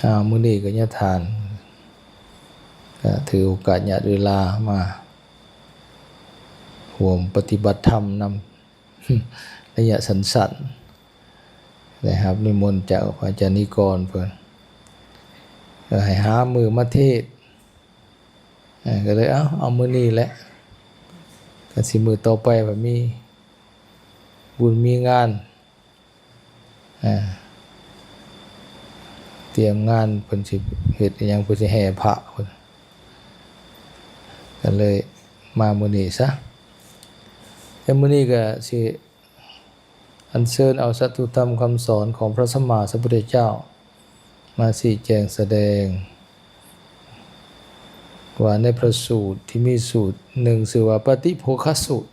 ອ້າວ ມື້ນີ້ກໍຍາທ່ານ ກໍຖືໂອກາດຍາດເວລາມາຮ່ວມປະຕິບັດທຳນຳ ໄລຍະສັ້ນໆ ໄດ້ຮັບນິມົນຈາກພະອາຈານນິກອນເພິ່ນ ກໍໃຫ້ຫາມື້ມາເທດ ເອີ ກໍເລີຍ ເອົາ ເອົາມື້ນີ້ແຫຼະ ກໍຊິມື້ຕໍ່ໄປວ່າມີບຸນມີງານ ເອີ ຕຽມງານ ເພິ່ນຊິເຮັດອີ່ຫຍັງ ເພິ່ນຊິແຫ່ພະ ເພິ່ນ ກໍເລີຍມາມື້ນີ້ຊະ ແຕ່ມື້ນີ້ກໍຊິ ອັນເຊີນເອົາສັດຖຸທຳຄຳສອນຂອງພະສຳມາສຳພຸດທະເຈົ້າມາຊີ້ແຈງສະແດງ ວ່າໃນພະສູດທີ່ມີສູດໜຶ່ງຊື່ວ່າປະຕິໂພຄະສູດ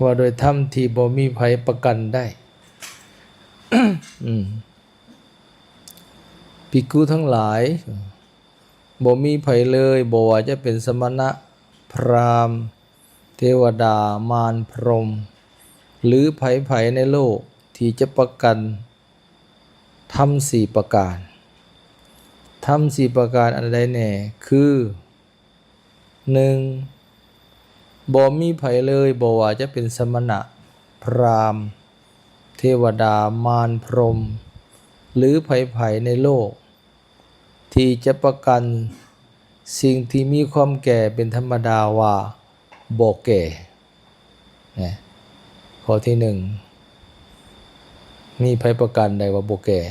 ວ່າໂດຍທຳທີ່ບໍ່ມີໃຜປະກັນໄດ້. ອືມ ພິກຂຸທັງຫຼາຍ, ບໍ່ມີໃຜເລີຍ, ບໍ່ວ່າຈະເປັນສະມະນະ, ພຣາມ, ເທວະດາ, ມານ, ພົມ ຫຼື ໃຜໆໃນໂລກທີ່ຈະປະກັນທຳສີ່ປະການ. ທຳສີ່ປະການອັນໃດແດ່? ຄື ໜຶ່ງ ບໍ່ມີໃຜເລີຍ, ບໍ່ວ່າຈະເປັນສະມະນະ, ພຣາມ, ເທວະດາ, ມານ, ພົມ ຫຼື ໃຜໆໃນໂລກ ທີ່ຈະປະກັນສິ່ງທີ່ມີຄວາມແກ່ເປັນທຳມະດາວ່າບໍ່ແກ່. ນະ ຂໍ້ທີໜຶ່ງ ມີໃຜປະກັນໄດ້ວ່າບໍ່ແກ່?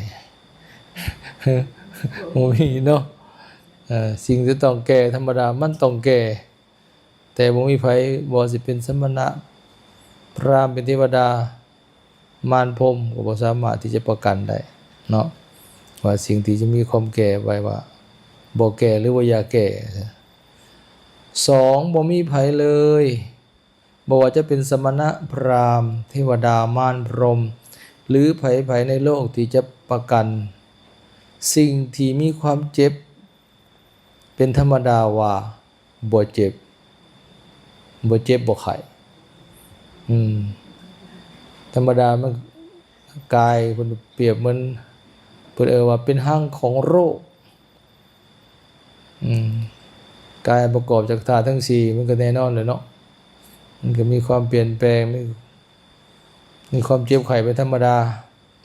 ບໍ່ມີເນາະ. ເອີ ສິ່ງທີ່ຕ້ອງແກ່ທຳມະດາມັນຕ້ອງແກ່ ແຕ່ບໍ່ມີໃຜ ບໍ່ວ່າຊິເປັນສະມະນະ, ພຣາມ, ເປັນເທວະດາ, ມານພົມ ກໍບໍ່ສາມາດທີ່ຈະປະກັນໄດ້ເນາະ ວ່າສິ່ງທີ່ຈະມີຄວາມແກ່ໄວ້ວ່າບໍ່ແກ່ ຫຼືວ່າຢ່າແກ່. ສອງ ບໍ່ມີໃຜເລີຍ, ບໍ່ວ່າຈະເປັນສະມະນະ, ພຣາມ, ເທວະດາ, ມານ, ພົມ ຫຼື ໃຜໆໃນໂລກທີ່ຈະປະກັນສິ່ງທີ່ມີຄວາມເຈັບ ເປັນທຳມະດາວ່າບໍ່ເຈັບ, ບໍ່ເຈັບບໍ່ໄຂ້. ອືມ ທຳມະດາມັນ ກາຍເພິ່ນປຽບເໝືອນ ເພິ່ນເອີ້ນວ່າເປັນຮັງຂອງໂລກ. ອືມ ກາຍປະກອບຈາກທາດທັງສີ່ ມັນກໍແນ່ນອນແຫຼະເນາະ, ມັນກໍມີຄວາມປ່ຽນແປງ, ມີ ມີຄວາມເຈັບໄຂ້ເປັນທຳມະດາ.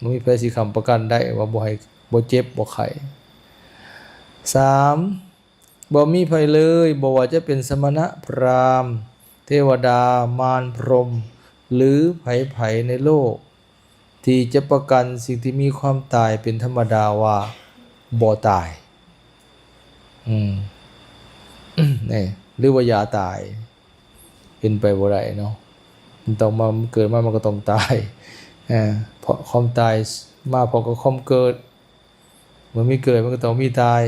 ບໍ່ມີໃຜຊິຄ້ຳປະກັນໄດ້ວ່າບໍ່ໃຫ້ ບໍ່ເຈັບບໍ່ໄຂ້. ສາມ ບໍ່ມີໃຜເລີຍ, ບໍ່ວ່າຈະເປັນສະມະນະ, ພຣາມ, ເທວະດາ, ມານ, ພົມ ຫຼື ໃຜໆໃນໂລກ ທີ່ຈະປະກັນສິ່ງທີ່ມີຄວາມຕາຍເປັນທຳມະດາວ່າບໍ່ຕາຍ. ອືມ ນີ້ ຫຼືວ່າຢ່າຕາຍ. ເປັນໄປບໍ່ໄດ້ເນາະ, ມັນຕ້ອງມາ ເກີດມາມັນກໍຕ້ອງຕາຍ. ເອີ ເພາະຄວາມຕາຍມາພ້ອມກັບຄວາມເກີດ, ເມື່ອມີເກີດມັນກໍຕ້ອງມີຕາຍ.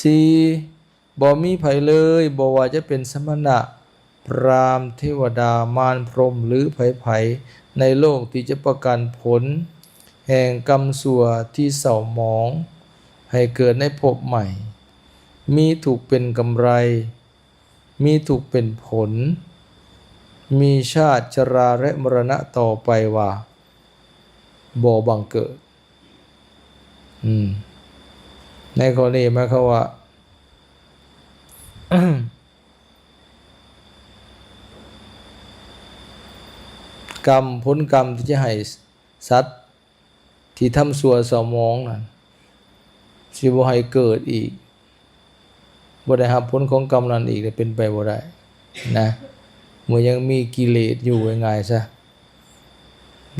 ສີ່ ບໍ່ມີໃຜເລີຍ, ບໍ່ວ່າຈະເປັນສະມະນະ, ພຣາມ, ເທວະດາ, ມານ, ພົມ ຫຼື ໃຜໆໃນໂລກທີ່ຈະປະກັນຜົນແຫ່ງກຳຊົ່ວທີ່ເສົ້າໝອງໃຫ້ເກີດໃນພົບໃໝ່, ມີທຸກເປັນກຳໄລ, ມີທຸກເປັນຜົນ, ມີຊາດຊະລາ ແລະ ມໍລະນະຕໍ່ໄປວ່າບໍ່ບັງເກີດ. ອືມ ໃນຂໍ້ນີ້ໝາຍຄວາມວ່າ ກຳ ຜົນກຳທີ່ຈະໃຫ້ສັດທີ່ທຳຊົ່ວເສົ້າໝອງນັ້ນ ຊິບໍ່ໃຫ້ເກີດອີກ, ບໍ່ໄດ້ຮັບຜົນຂອງກຳນັ້ນອີກ ເປັນໄປບໍ່ໄດ້ນະ. ເມື່ອຍັງມີກິເລດຢູ່, ວ່າງ່າຍໆຊະ,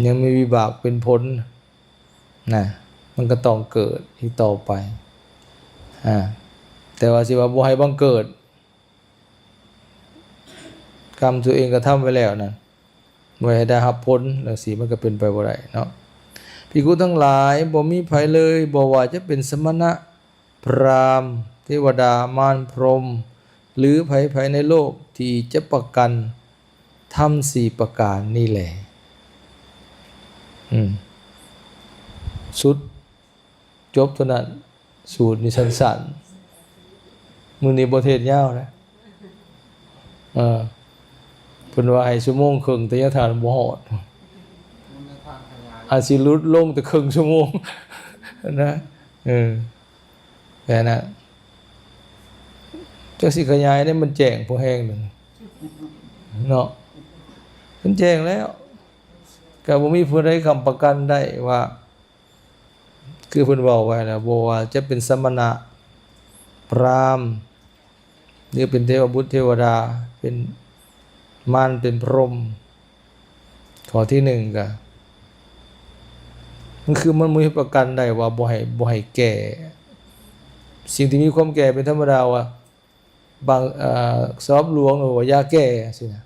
ຍັງມີວິບາກເປັນຜົນນະ, ມັນກໍຕ້ອງເກີດອີກຕໍ່ໄປ. ອາ ແຕ່ວ່າຊິວ່າບໍ່ໃຫ້ບັງເກີດ ກຳຕົວເອງກະທຳໄວ້ແລ້ວນັ້ນ ບໍ່ໃຫ້ໄດ້ຮັບຜົນ ຈັ່ງຊີ້ມັນກໍເປັນໄປບໍ່ໄດ້ເນາະ. ພິກຂຸທັງຫຼາຍ, ບໍ່ມີໃຜເລີຍ, ບໍ່ວ່າຈະເປັນສະມະນະ, ພຣາມ, ເທວະດາ, ມານ, ພົມ ຫຼື ໃຜໆໃນໂລກ ທີ່ຈະປະກັນທຳສີ່ປະການນີ້ແລ. ອືມ ສຸດ ຈົບເທົ່ານັ້ນ. ສູດນີ້ສັ້ນໆ, ມື້ນີ້ບໍ່ເທດຍາວນະ. ເອີ ເພິ່ນວ່າໃຫ້ຊົ່ວໂມງເຄິ່ງ, ແຕ່ຍາທ່ານບໍ່ຮອດ, ອາດຊິຫຼຸດລົງແຕ່ເຄິ່ງຊົ່ວໂມງ. ນະ ເອີ ແຕ່ນະ ຈັກຊິຂະຫຍາຍໃຫ້ມັນແຈ້ງພໍແຮງໜຶ່ງເນາະ ມັນແຈ້ງແລ້ວ ກໍບໍ່ມີຜູ້ໃດຄ້ຳປະກັນໄດ້ວ່າ ຄືເພິ່ນເວົ້າໄວ້ແລ້ວ ບໍ່ວ່າຈະເປັນສະມະນະ ພຣາມ ຫຼືເປັນເທວະບຸດເທວະດາ ເປັນມານ ເປັນພົມ ຂໍ້ທີໜຶ່ງກະ ມັນຄືມັນບໍ່ມີປະກັນໄດ້ວ່າບໍ່ໃຫ້ ບໍ່ໃຫ້ແກ່ ສິ່ງທີ່ມີຄວາມແກ່ເປັນທຳມະດາວ່າ ບາງ ເອີ ສະບັບຫຼວງວ່າຢ່າແກ່ ຊີ້ນະ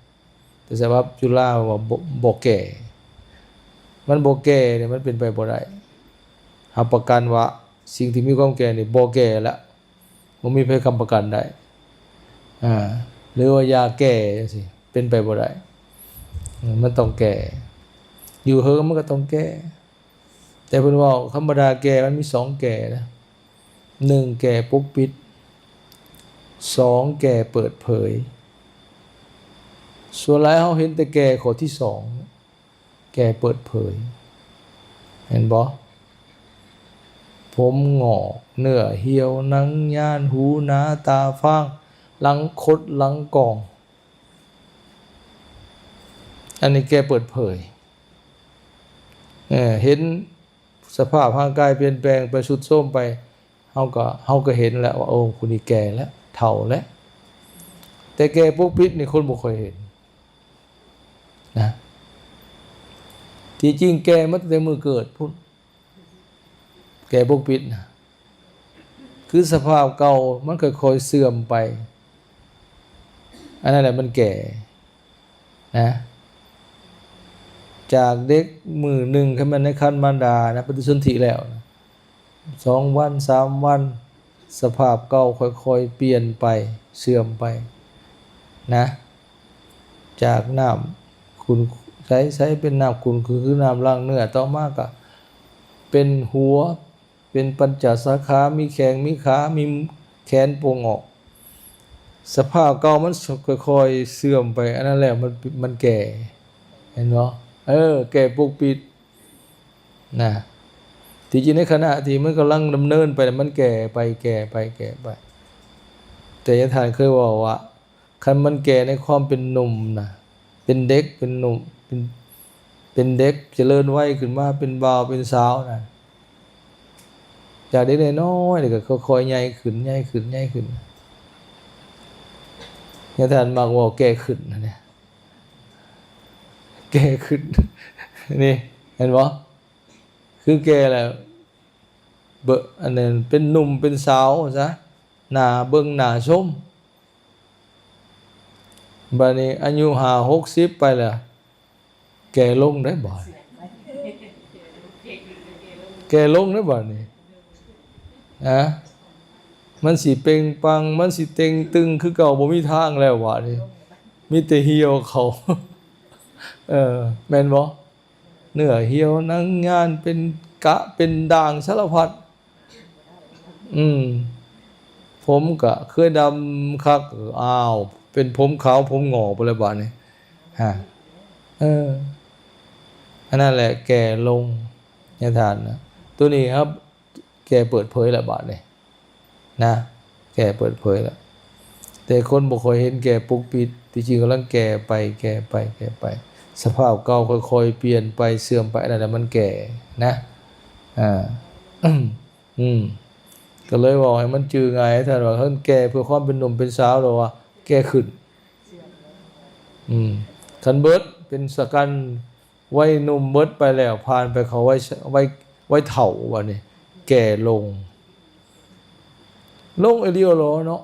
ແຕ່ສະບັບຈຸລາວ່າບໍ່ ບໍ່ແກ່ ມັນບໍ່ແກ່ນີ້ ມັນເປັນໄປບໍ່ໄດ້ ຮັບປະກັນວ່າສິ່ງທີ່ມີຄວາມແກ່ນີ້ບໍ່ແກ່ລະ ບໍ່ມີໃຜຄ້ຳປະກັນໄດ້ ອາ ຫຼືວ່າຢ່າແກ່ຈັ່ງຊີ້ ເປັນໄປບໍ່ໄດ້ ເອີ ມັນຕ້ອງແກ່ ຢູ່ເຫິງມັນກໍຕ້ອງແກ່ ແຕ່ເພິ່ນເວົ້າທຳມະດາແກ່ມັນມີສອງແກ່ນະ ໜຶ່ງແກ່ປົກປິດ ສອງແກ່ເປີດເຜີຍ ສ່ວນຫຼາຍເຮົາເຫັນແຕ່ແກ່ຂໍ້ທີສອງ ແກ່ເປີດເຜີຍ ເຫັນບໍ່? ຜົມງອກ ເນື້ອຫ່ຽວ ໜັງຍານ ຫູໜາ ຕາຟາງ ຫຼັງຄົດ ຫຼັງກ່ອງ ອັນນີ້ແກ່ເປີດເຜີຍ ເອີ ເຫັນສະພາບຮ່າງກາຍປ່ຽນແປງໄປ ຊຸດໂຊມໄປ ເຮົາກໍ ເຮົາກໍເຫັນແລ້ວວ່າ ໂອ້ ຜູ້ນີ້ແກ່ແລ້ວ ເຖົ້າແລ້ວ ແຕ່ແກ່ປົກປິດນີ້ຄົນບໍ່ຄ່ອຍເຫັນນະ ທີ່ຈິງແກ່ມາຕັ້ງແຕ່ມື້ເກີດພຸ້ນ ແກ່ປົກປິດນະ ຄືສະພາບເກົ່າມັນຄ່ອຍໆເສື່ອມໄປ ອັນນັ້ນແຫຼະມັນແກ່ນະ ຈາກເດັກມື້ໜຶ່ງ ຄັນແມ່ນໃນຄັນມານດານະ ປະຕິສົນທິແລ້ວນະ ສອງວັນ ສາມວັນ ສະພາບເກົ່າຄ່ອຍໆປ່ຽນໄປ ເສື່ອມໄປນະ ຈາກນ້ຳຂຸ່ນໃສໆ ເປັນນ້ຳຂຸ່ນ ຄື ຄືນ້ຳລ້າງເນື້ອ ຕໍ່ມາກໍເປັນຫົວ ເປັນປັນຈະສາຂາ ມີແຂ້ງ ມີຂາ ມີແຂນໂປ່ງອອກ ສະພາບເກົ່າມັນຄ່ອຍໆເສື່ອມໄປ ອັນນັ້ນແຫຼະມັນ ມັນແກ່ ເຫັນບໍ່? ເອີ ແກ່ປົກປິດ ນະ ທີ່ຈິງໃນຂະນະທີ່ມັນກຳລັງດຳເນີນໄປ ມັນແກ່ໄປ ແກ່ໄປ ແກ່ໄປ ແຕ່ຍາທ່ານເຄີຍເວົ້າວ່າ ຄັນມັນແກ່ໃນຄວາມເປັນໜຸ່ມນະ ເປັນເດັກ ເປັນໜຸ່ມ ເປັນ ເປັນເດັກຈະເລີນໄວຂຶ້ນມາເປັນບ່າວເປັນສາວນະ ຈາກເດັກນ້ອຍໆ ແລ້ວກໍຄ່ອຍໆໃຫຍ່ຂຶ້ນ ໃຫຍ່ຂຶ້ນ ໃຫຍ່ຂຶ້ນ ຍາທ່ານມັກເວົ້າແກ່ຂຶ້ນຫັ້ນແຫຼະ ແກ່ຂຶ້ນ ນີ້ ເຫັນບໍ່? ຄືແກ່ແລ້ວ ເບິ່ງ ອັນນັ້ນເປັນໜຸ່ມເປັນສາວຊະ ໜ້າເບິ່ງໜ້າຊົມ ບາດນີ້ອາຍຸຫ້າຫົກສິບໄປແລ້ວ ແກ່ລົງເດ້ບາດ ແກ່ລົງເດ້ບາດນີ້ ນະ ມັນຊິເປັ່ງປັງ ມັນຊິເຕັງຕຶງຄືເກົ່າ ບໍ່ມີທາງແລ້ວບາດນີ້ ມີແຕ່ຫ່ຽວເຂົ້າ ເອີ ແມ່ນບໍ່? ເນື້ອຫ່ຽວໜັງຍານ ເປັນກະເປັນດ່າງສາລະພັດ ອືມ ຜົມກະເຄີຍດຳຄັກ ອ້າວ ເປັນຜົມຂາວຜົມຫງອກໄປແລ້ວບາດນີ້ ຮະ ເອີ ອັນນັ້ນແຫຼະແກ່ລົງ ຍາທ່ານນະ ໂຕນີ້ຄັບ ແກ່ເປີດເຜີຍແລ້ວບາດນີ້ນະ ແກ່ເປີດເຜີຍແລ້ວ ແຕ່ຄົນບໍ່ຄ່ອຍເຫັນແກ່ປົກປິດ ທີ່ຈິງກຳລັງແກ່ໄປ ແກ່ໄປ ແກ່ໄປ ສະພາບເກົ່າຄ່ອຍໆປ່ຽນໄປ ເສື່ອມໄປ ອັນນັ້ນແຫຼະມັນແກ່ນະ ອາ ອືມ ກໍເລີຍເວົ້າໃຫ້ມັນຈື່ງ່າຍ ທ່ານວ່າຄັນແກ່ເພື່ອຄວາມເປັນໜຸ່ມເປັນສາວ ຫຼືວ່າແກ່ຂຶ້ນ ອືມ ຄັນເບິດເປັນສະກັນ ໄວໜຸ່ມເບິດໄປແລ້ວ ຜ່ານໄປເຂົ້າໄວ ໄວ ໄວເຖົ້າ ບາດນີ້ແກ່ລົງ ລົງອີ່ຫຼີເນາະ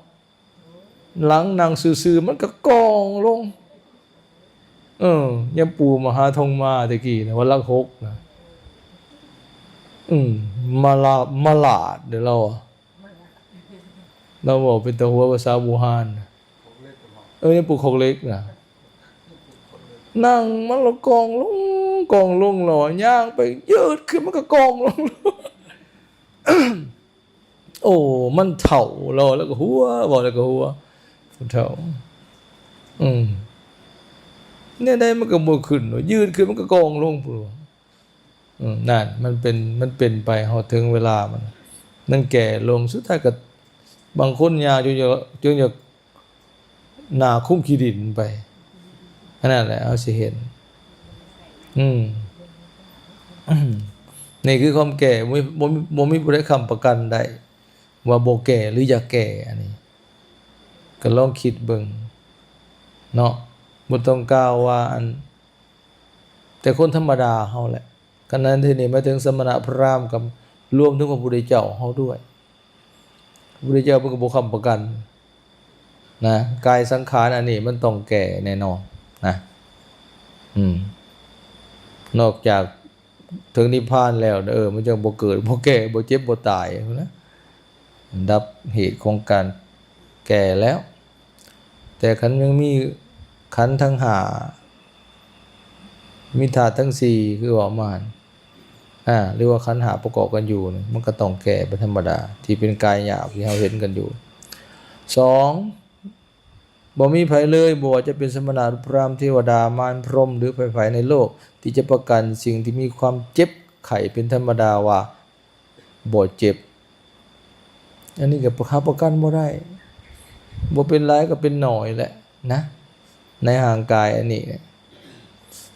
ຫຼັງນັ່ງຊື່ໆ ມັນກໍກ່ອງລົງ ເອີ ຍາປູ່ມະຫາທົງມາແຕ່ກີ້ນະ ວັດຫຼັກຫົກນະ ອືມ ມາລາ ມາລາດເດ້ລາວ ລາວເວົ້າເປັນຕາຫົວພາສາບູຮານນະ ເອີ ຍາປູ່ຄອກເຫຼັກນະ ນັ່ງມັນລະກ່ອງລົງ ກ່ອງລົງ ລາວຍ່າງໄປ ຍືດຂຶ້ນ ມັນກໍກ່ອງລົງ ໂອ້ ມັນເຖົ້າ ລາວ ລາວກໍຫົວ ເວົ້າແລ້ວກໍຫົວ ຜູ້ເຖົ້າ ອືມ ແນວໃດມັນກໍບໍ່ຂຶ້ນ ຍືດຂຶ້ນ ມັນກໍກ່ອງລົງ ຜູ້ ອືມ ນັ້ນ ມັນເປັນ ມັນເປັນໄປຮອດເຖິງເວລາມັນ ມັນແກ່ລົງ ສຸດທ້າຍກໍບາງຄົນຍາວຈົນຈະ ຈົນຈະໜ້າຄຸມຂີ້ດິນໄປ ອັນນັ້ນແຫຼະເຮົາຊິເຫັນ. ອືມ ນີ້ຄືຄວາມແກ່ ບໍ່ມີ ບໍ່ມີ ບໍ່ມີຜູ້ໃດຄ້ຳປະກັນໄດ້ວ່າບໍ່ແກ່ ຫຼື ຢ່າແກ່ ອັນນີ້ ກໍລອງຄິດເບິ່ງເນາະ ບໍ່ຕ້ອງກ່າວວ່າອັນ ແຕ່ຄົນທຳມະດາເຮົາແຫຼະ ກັນນັ້ນທີ່ນີ້ໝາຍເຖິງສະມະນະພຣາມ ກັບລວມເຖິງພະພຸດທະເຈົ້າເຮົາດ້ວຍ. ພະພຸດທະເຈົ້າເພິ່ນກໍບໍ່ຄ້ຳປະກັນນະ ກາຍສັງຂານອັນນີ້ມັນຕ້ອງແກ່ແນ່ນອນນະ ອືມ ນອກຈາກເຖິງນິບພານແລ້ວ ເອີ ມັນຈັ່ງບໍ່ເກີດ ບໍ່ແກ່ ບໍ່ເຈັບ ບໍ່ຕາຍພຸ້ນນະ ດັບເຫດຂອງການແກ່ແລ້ວ. ແຕ່ຄັນຍັງມີຂັນທັງຫ້າ ມີທາດທັງສີ່ ຄືເວົ້າມາ ອາ ຫຼືວ່າຂັນຫ້າປະກອບກັນຢູ່ນີ້ ມັນກໍຕ້ອງແກ່ເປັນທຳມະດາ ທີ່ເປັນກາຍຫຍາບທີ່ເຮົາເຫັນກັນຢູ່. ສອງ ບໍ່ມີໃຜເລີຍ ບໍ່ວ່າຈະເປັນສະມະນະ ພຣາມ ເທວະດາ ມານ ພົມ ຫຼື ໃຜໆໃນໂລກ ທີ່ຈະປະກັນສິ່ງທີ່ມີຄວາມເຈັບໄຂ້ເປັນທຳມະດາວ່າ ບໍ່ເຈັບ. ອັນນີ້ກໍປະ ຮັບປະກັນບໍ່ໄດ້ ບໍ່ເປັນຫຼາຍກໍເປັນໜ້ອຍແຫຼະນະ ໃນຮ່າງກາຍອັນນີ້ນະ.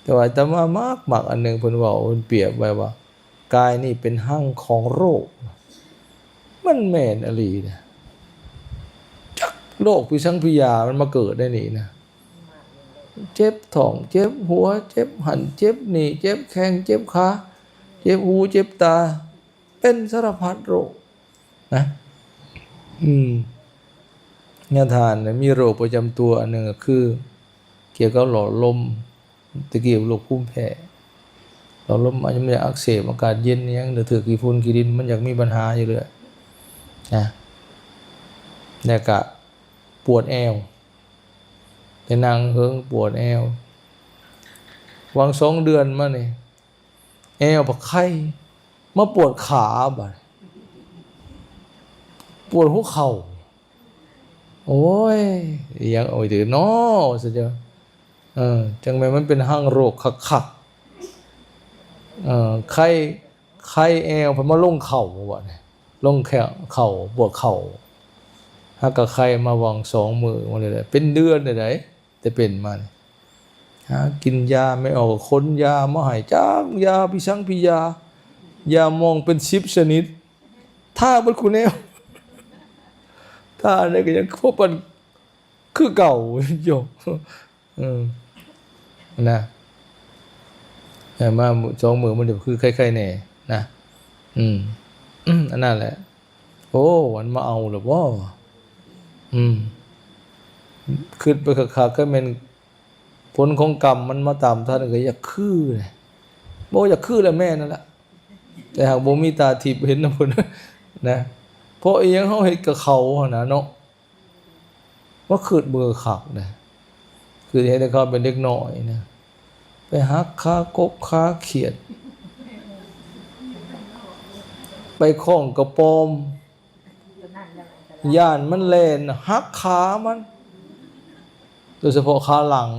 ແຕ່ວ່າອາດຕະມາມັກ ມັກອັນໜຶ່ງ ເພິ່ນເວົ້າ ເພິ່ນປຽບໄວ້ວ່າ ກາຍນີ້ເປັນຮັງຂອງໂລກ. ມັນແມ່ນອີ່ຫຼີນະ ຈັກໂລກພິສັງພິຢາມັນມາເກີດໃນນີ້ນະ ເຈັບທ້ອງ ເຈັບຫົວ ເຈັບຫັ້ນ ເຈັບນີ້ ເຈັບແຂ້ງ ເຈັບຂາ ເຈັບຫູ ເຈັບຕາ ເປັນສາລະພັດໂລກນະ. ອືມ ຍາທ່ານນະ ມີໂລກປະຈຳຕົວອັນໜຶ່ງ ກໍຄືກ່ຽວກັບຫຼອດລົມ ແຕ່ກີ້ໂລກພູມແພ້ ຫຼອດລົມມັນຢາກອັກເສບ ອາກາດເຢັນຫຍັງ ຫຼື ຖືກຂີ້ຝຸ່ນຂີ້ດິນ ມັນຢາກມີບັນຫາຢູ່ເລື້ອຍນະ ແລ້ວກະປວດແອວ ໄດ້ນັ່ງເຫິງປວດແອວ. ຫວ່າງສອງເດືອນມານີ້ ແອວບັກໄຄ ມາປວດຂາບາດ ປວດຫົວເຂົ່າ. ໂອ້ຍ ອີຫຍັງ ໂອ້ຍ ເດີນໍ ວ່າຊັ້ນເຈົ້າ. ເອີ ຈັ່ງແມ່ນມັນເປັນຮັງໂລກຄັກໆ. ເອີ ໄຄ ໄຄແອວ ພັດມາລົງເຂົ່າ ວ່ານີ້ ລົງແຂ້ງເຂົ່າ ປວດເຂົ່າ. ຫາກະໄຄມາຫວ່າງສອງມື້ມານີ້ແຫຼະ ເປັນເດືອນແລ້ວໃດ ແຕ່ເປັນມານີ້ ຫາກິນຢາ ແມ່ອອກຂົນຢາມາໃຫ້ ຈັກຢາພິສັງພິຢາ ຢາໝອງເປັນສິບຊະນິດ ທາເບິດຄູ່ແນວ ທາແນວໃດກໍຍັງພົບອັນຄືເກົ່າຢູ່. ເອີ ນະ ແຕ່ມາສອງມື້ມັນກໍຄືໄຄໆແດ່ນະ. ອືມ ອັນນັ້ນແຫຼະ. ໂອ້ ມັນມາເອົາແລ້ວບໍ່? ອືມ ຄິດໄປຄັກໆ ຄັນແມ່ນຜົນຂອງກຳມັນມາຕາມທັນ ກໍຢາກຄືນະ ບໍ່ຢາກຄືແຫຼະ ແມ່ນນັ້ນລະ ແຕ່ຫາກບໍ່ມີຕາທິບເຫັນນຳເພິ່ນນະ. ເພາະອີ່ຫຍັງ ເຮົາເຮັດກັບເຂົາຫັ້ນນະເນາະ. ວ່າຄິດເບິ່ງຄັກນະ ຄືເຫັນແຕ່ເຂົາເປັນເດັກນ້ອຍນະ ໄປຫັກຂາກົບຂາຂຽດ ໄປຄ້ອງກະປອມ ຢ້ານມັນແລ່ນຫັກຂາມັນ ໂດຍສະເພາະຂາຫຼັງ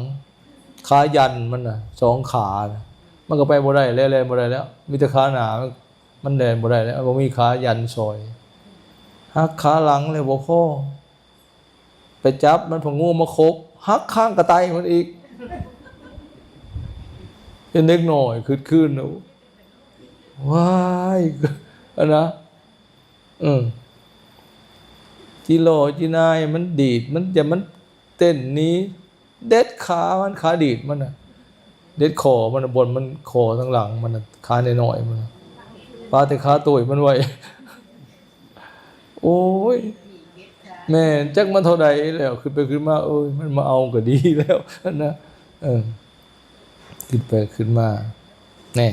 ຂາຢັນມັນນະ ສອງຂານະ ມັນກໍໄປບໍ່ໄດ້ແລ້ວ ແລ່ນບໍ່ໄດ້ແລ້ວ ມີແຕ່ຂາໜ້າ ມັນແລ່ນບໍ່ໄດ້ແລ້ວ ບໍ່ມີຂາຢັນຊ່ອຍ ຫັກຂາຫຼັງແລ້ວບໍ່ພໍ ໄປຈັບມັນ ພະງູມາຄົບ ຫັກຄາງກະໄຕມັນອີກ. ເປັນເດັກນ້ອຍຄຶດຄື້ນ ວ້າຍ ອັນນະ ເອີ ຈີຫຼໍຈີນາຍມັນດີດ ມັນ ຢ່າມັນເຕັ້ນໜີ ເດັດຂາມັນ ຂາດີດມັນນະ ເດັດຂໍ້ມັນນະ ບ່ອນມັນ ຂໍ້ທາງຫຼັງມັນນະ ຂານ້ອຍໆມັນນະ ປາແຕ່ຂາໂຕ້ຍມັນໄວ້. ໂອ້ຍ ແມ່ນ ຈັກມັນເທົ່າໃດແລ້ວ ຄິດໄປຄິດມາ ໂອ້ຍ ມັນມາເອົາກໍດີແລ້ວນະ ເອີ ຄິດໄປຄິດມາ ແນ່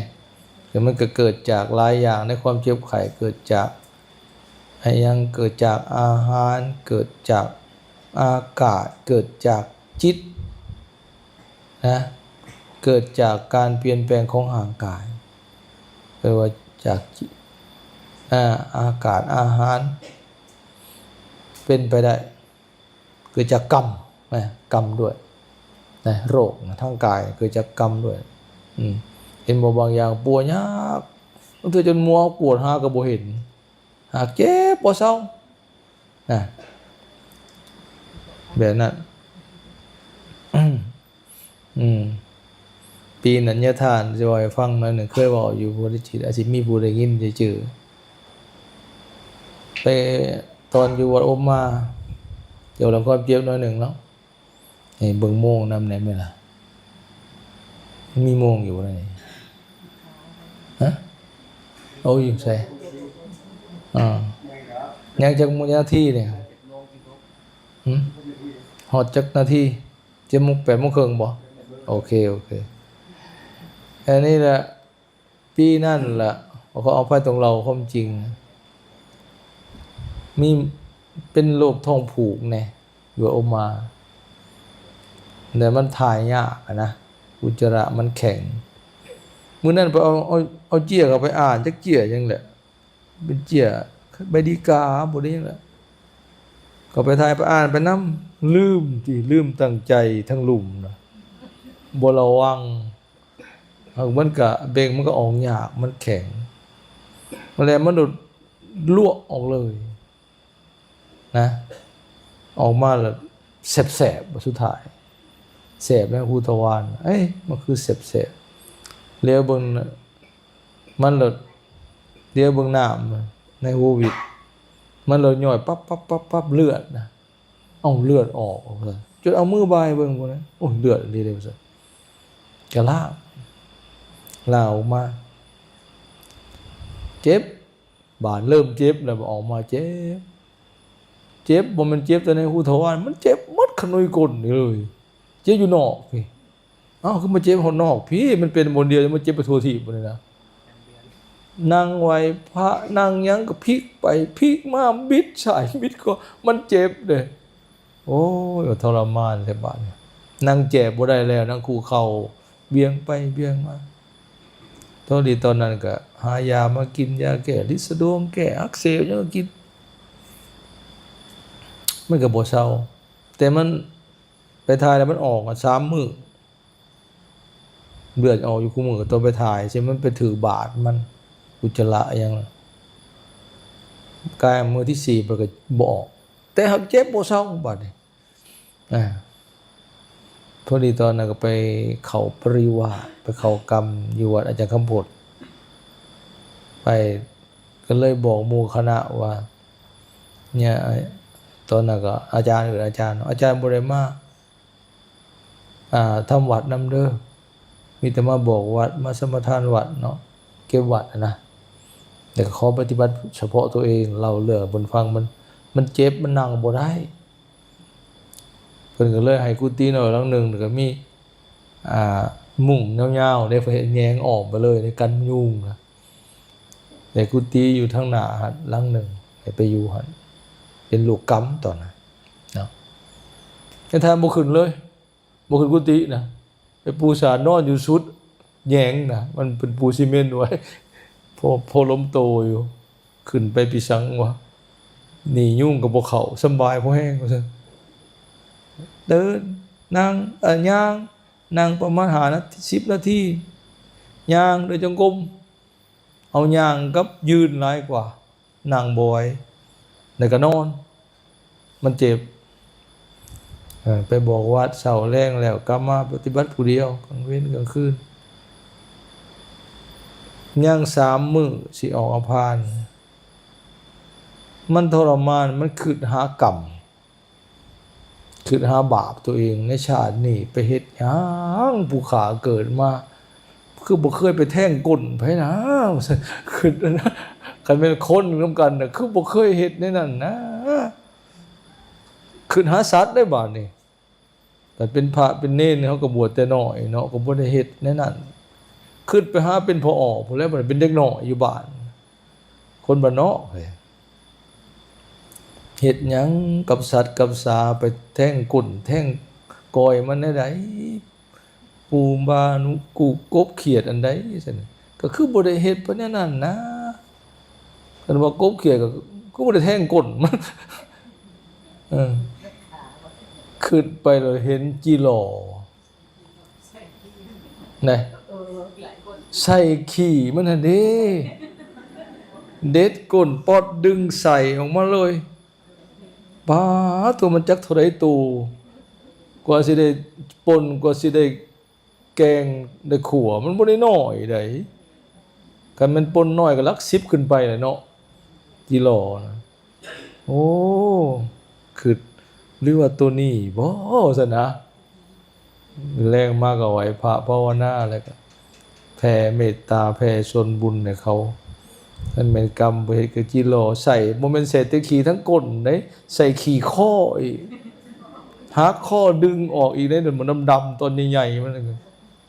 ແຕ່ມັນກໍເກີດຈາກຫຼາຍຢ່າງໃນຄວາມເຈັບໄຂ້ ເກີດຈາກ ອີຫຍັງ ເກີດຈາກອາຫານ ເກີດຈາກອາກາດ ເກີດຈາກຈິດນະ ເກີດຈາກການປ່ຽນແປງຂອງຮ່າງກາຍ ເອີ້ນວ່າຈາກຈິດ ອາ ອາກາດ ອາຫານ ເປັນໄປໄດ້ ເກີດຈາກກຳນະ ກຳດ້ວຍນະ ໂລກນະ ທາງກາຍເກີດຈາກກຳດ້ວຍ ອືມ ເຫັນບໍ່? ບາງຢ່າງປົວຍາກ ບາງເທື່ອຈົນມົວ ກວດຫາກໍບໍ່ເຫັນ ຫາກເຈັບບໍ່ເຊົານະ ແບບນັ້ນ. ອືມ ປີນັ້ນຍາທ່ານ ຊິເວົ້າໃຫ້ຟັງໜ້ອຍໜຶ່ງ ເຄີຍເວົ້າຢູ່ບໍ່ໄດ້ຈິດ ອາດຊິມີຜູ້ໄດ້ຍິນໄດ້ຈື່ ໄປຕອນຢູ່ວັດອົມມາ ກ່ຽວເລື່ອງຄວາມເຈັບໜ້ອຍໜຶ່ງເນາະ. ໃຫ້ເບິ່ງໂມງນຳແດ່ແມ່ນລະ ມີໂມງຢູ່ໃນນີ້ ຮະ? ໂອ້ ຢູ່ໃສ? ອ່າ ຍັງຈັກນາທີນີ້? ຫຶ? ຮອດຈັກນາທີ? ເຈັດໂມງ ແປດໂມງເຄິ່ງບໍ່? ໂອເຄ ໂອເຄ ອັນນີ້ລະ ປີນັ້ນລະ ຂໍອະໄພ ຕ້ອງເລົ່າຄວາມຈິງ ມີເປັນໂລກທ້ອງຜູກແດ່ ຢູ່ອົມມາ ແຕ່ມັນຖ່າຍຍາກຫັ້ນນະ ອຸດຈະລະມັນແຂງ. ມື້ນັ້ນໄປເອົາ ເອົາ ເອົາເຈ້ຍເຂົ້າໄປອ່ານ ຈັກເຈ້ຍຫຍັງແຫຼະ ເປັນເຈ້ຍໃບດີກາບໍ່ໄດ້ຫຍັງແຫຼະ ເຂົ້າໄປຖ່າຍໄປອ່ານໄປນຳ ລືມຕິ ລືມຕັ້ງໃຈທັງລຸ່ມນະ ບໍ່ລະວັງ ມັນກະເບັງ ມັນກະອອກຍາກ ມັນແຂງ ແລ້ວມັນໂດດລວກອອກເລີຍນະ ອອກມາແລ້ວແສບໆ ບາດສຸດທ້າຍ ແສບໃນຮູທະວານ ເອີຍ ມັນຄືແສບໆ ຫຼຽວເບິ່ງ ມັນໂດດ ຫຼຽວເບິ່ງນ້ຳໃນຮູວິດ ມັນໂດດຍ້ອຍປັບໆໆໆ ເລືອດນະ ເອົ້າ ເລືອດອອກ ຈົນເອົາມືບາຍເບິ່ງພຸ້ນນະ ໂອ້ຍ ເລືອດອີ່ຫຼີເດ້ ວ່າຊັ້ນ ກະລ້າງ ລ້າງອອກມາ ເຈັບ ບາດເລີ່ມເຈັບແລ້ວ ອອກມາເຈັບ ເຈັບ ບໍ່ແມ່ນເຈັບແຕ່ໃນຮູທະວານ ມັນເຈັບໝົດຂະໜຸຍກົ້ນນີ້ເລີຍ ເຈັບຢູ່ນອກພີ້. ເອົ້າ ຄືມາເຈັບຮອດນອກພີ້ ມັນເປັນບ່ອນດຽວ ມັນເຈັບໄປທົ່ວທີບບັດນີ້ນະ ນັ່ງໄຫວ້ພະ ນັ່ງຫຍັງກໍພິກໄປພິກມາ ບິດຊ້າຍບິດຂວາ ມັນເຈັບເດ້. ໂອ້ຍ ກໍທໍລະມານແທ້ບາດນີ້ ນັ່ງແຈບບໍ່ໄດ້ແລ້ວ ນັ່ງຄຸເຂົ່າ ບຽງໄປບຽງມາ. ໂຊກດີຕອນນັ້ນກໍຫາຢາມາກິນ ຢາແກ້ລິດສະດວງ ແກ້ອັກເສບຫຍັງກໍກິນ ມັນກໍບໍ່ເຊົາ ແຕ່ມັນໄປຖ່າຍແລ້ວມັນອອກສາມມື້ ເລືອດອອກຢູ່ຄູ່ມື້ ກໍຕ້ອງໄປຖ່າຍ ເຊັ່ນມັນໄປຖືກບາດມັນ ອຸດຈະລະຫຍັງ ກາຍມື້ທີສີ່ ມັນກໍບໍ່ອອກ ແຕ່ຫາກເຈັບບໍ່ເຊົາບາດນີ້. ອາ ພໍດີຕອນນັ້ນກໍໄປເຂົ້າປະລິວາດ ໄປເຂົ້າກຳຢູ່ວັດອາຈານຄຳພົດ ໄປ ກໍເລີຍບອກໝູ່ຄະນະວ່າ ເນຍ ຕອນນັ້ນກໍອາຈານ ເອີ້ນອາຈານ ອາຈານບໍ່ໄດ້ມາ ອ່າ ທຳວັດນຳເດີ ມີແຕ່ມາບອກວັດ ມາສະມາທານວັດເນາະ ເກັບວັດຫັ້ນນະ ແລ້ວກໍຂໍປະຕິບັດສະເພາະຕົວເອງ ເລົ່າເລື່ອງໃຫ້ເພິ່ນຟັງ ມັນ ມັນເຈັບ ມັນນັ່ງບໍ່ໄດ້. ເພິ່ນກໍເລີຍໃຫ້ກຸຕິນ້ອຍຫຼັງໜຶ່ງ ແລ້ວກໍມີ ອ່າ ມຸ້ງຍາວໆເດ້ ເພິ່ນເຮັດແຫງອ້ອມໄປເລີຍ ໄດ້ກັນຍຸງນະ ແຕ່ກຸຕິຢູ່ທາງໜ້າຫັ້ນຫຼັງໜຶ່ງ ໃຫ້ໄປຢູ່ຫັ້ນ ເປັນລູກກຳຕອນນັ້ນເນາະ ແຕ່ທ່ານບໍ່ຂຶ້ນເລີຍ ບໍ່ຂຶ້ນກຸຕິນະ ໄປປູສານອນຢູ່ສຸດແຫງນະ ມັນເປັນປູຊີເມັນໄວ້ ພໍ ພໍລົມໂຕຢູ່ ຂຶ້ນໄປປີສັງວະ ໜີຍຸງກໍບໍ່ເຂົ້າ ສຳບາຍພໍແຮງວ່າຊັ້ນ ເດີນ ນັ່ງ ເອີ ຍ່າງ ນັ່ງປະມານຫ້ານາທີ ສິບນາທີ ຍ່າງເດີນຈົງກົມ ເອົາຍ່າງກັບຢືນຫຼາຍກວ່າ ນັ່ງບໍ່ໄຫວ ແລ້ວກໍນອນ ມັນເຈັບ ເອີ ໄປບອກວັດເຊົ້າແລງແລ້ວ ກັບມາປະຕິບັດຜູ້ດຽວ ກາງເວັນກາງຄືນ ຍັງສາມມື້ຊິອອກອາພານ ມັນທໍລະມານ ມັນຄິດຫາກຳ ຄິດຫາບາບຕົວເອງ ໃນຊາດນີ້ໄປເຮັດຫຍັງ ຜູ້ຂ້າເກີດມາ ຄືບໍ່ເຄີຍໄປແທງກົ້ນໃຜນະ ຄິດນະ ຄັນແມ່ນຄົນນຳກັນນະ ຄືບໍ່ເຄີຍເຮັດແນວນັ້ນນະ ຄິດຫາສັດໄດ໋ບາດນີ້. ຄັນເປັນພະເປັນເນນ ເຮົາກໍບວດແຕ່ນ້ອຍເນາະ ກໍບໍ່ໄດ້ເຮັດແນວນັ້ນ ຄິດໄປຫາເປັນພໍ່ອໍພຸ້ນແຫຼະ ບໍ່ໄດ້ເປັນເດັກນ້ອຍຢູ່ບ້ານ ຄົນບ້ານນອກ ເຮັດຫຍັງກັບສັດກັບສາ ໄປແທງກົ້ນແທງກ້ອຍມັນແນວໃດ ປູບານຸກູກ ກົບຂຽດອັນໃດຊັ້ນ ກໍຄືບໍ່ໄດ້ເຮັດເພິ່ນແນວນັ້ນນະ ຄັນວ່າກົບຂຽດກໍຄືບໍ່ໄດ້ແທງກົ້ນມັນ ເອີ ຄິດໄປແລ້ວເຫັນຈີຫຼໍ່ ນະ ເອີ ຫຼາຍຄົນ ໃສ່ຂີ້ມັນຫັ້ນເດ້ ເດັດກົ້ນປອດດຶງໄສ້ອອກມາເລີຍ. ປາດໂທ້ ມັນຈັກເທົ່າໃດໂຕ ກວ່າຊິໄດ້ປົ່ນ ກວ່າຊິໄດ້ ແກງໄດ້ຂົ້ວ ມັນບໍ່ໄດ້ນ້ອຍໃດ. ຄັນແມ່ນປົ່ນນ້ອຍກໍຫຼັກສິບຂຶ້ນໄປແຫຼະເນາະ ຈີລໍນະ. ໂອ້ ຄິດ ຫຼືວ່າໂຕນີ້ບໍ ຊັ້ນນະ. ແລງມາກໍໄຫວ້ພະພາວະນາ ແລ້ວກໍແຜ່ເມດຕາ ແຜ່ສ່ວນບຸນໃຫ້ເຂົາ. ຄັນແມ່ນກຳບໍ່ເຮັດກໍຈີລໍ ໃສ່ ບໍ່ແມ່ນໃສ່ແຕ່ຂີ້ທັງກົ້ນເດ້ ໃສ່ຂີ້ຄໍອີກ ຫັກຄໍດຶງອອກອີກເດ້ ມັນດຳໆ ຕອນໃຫຍ່ໆ ມັນ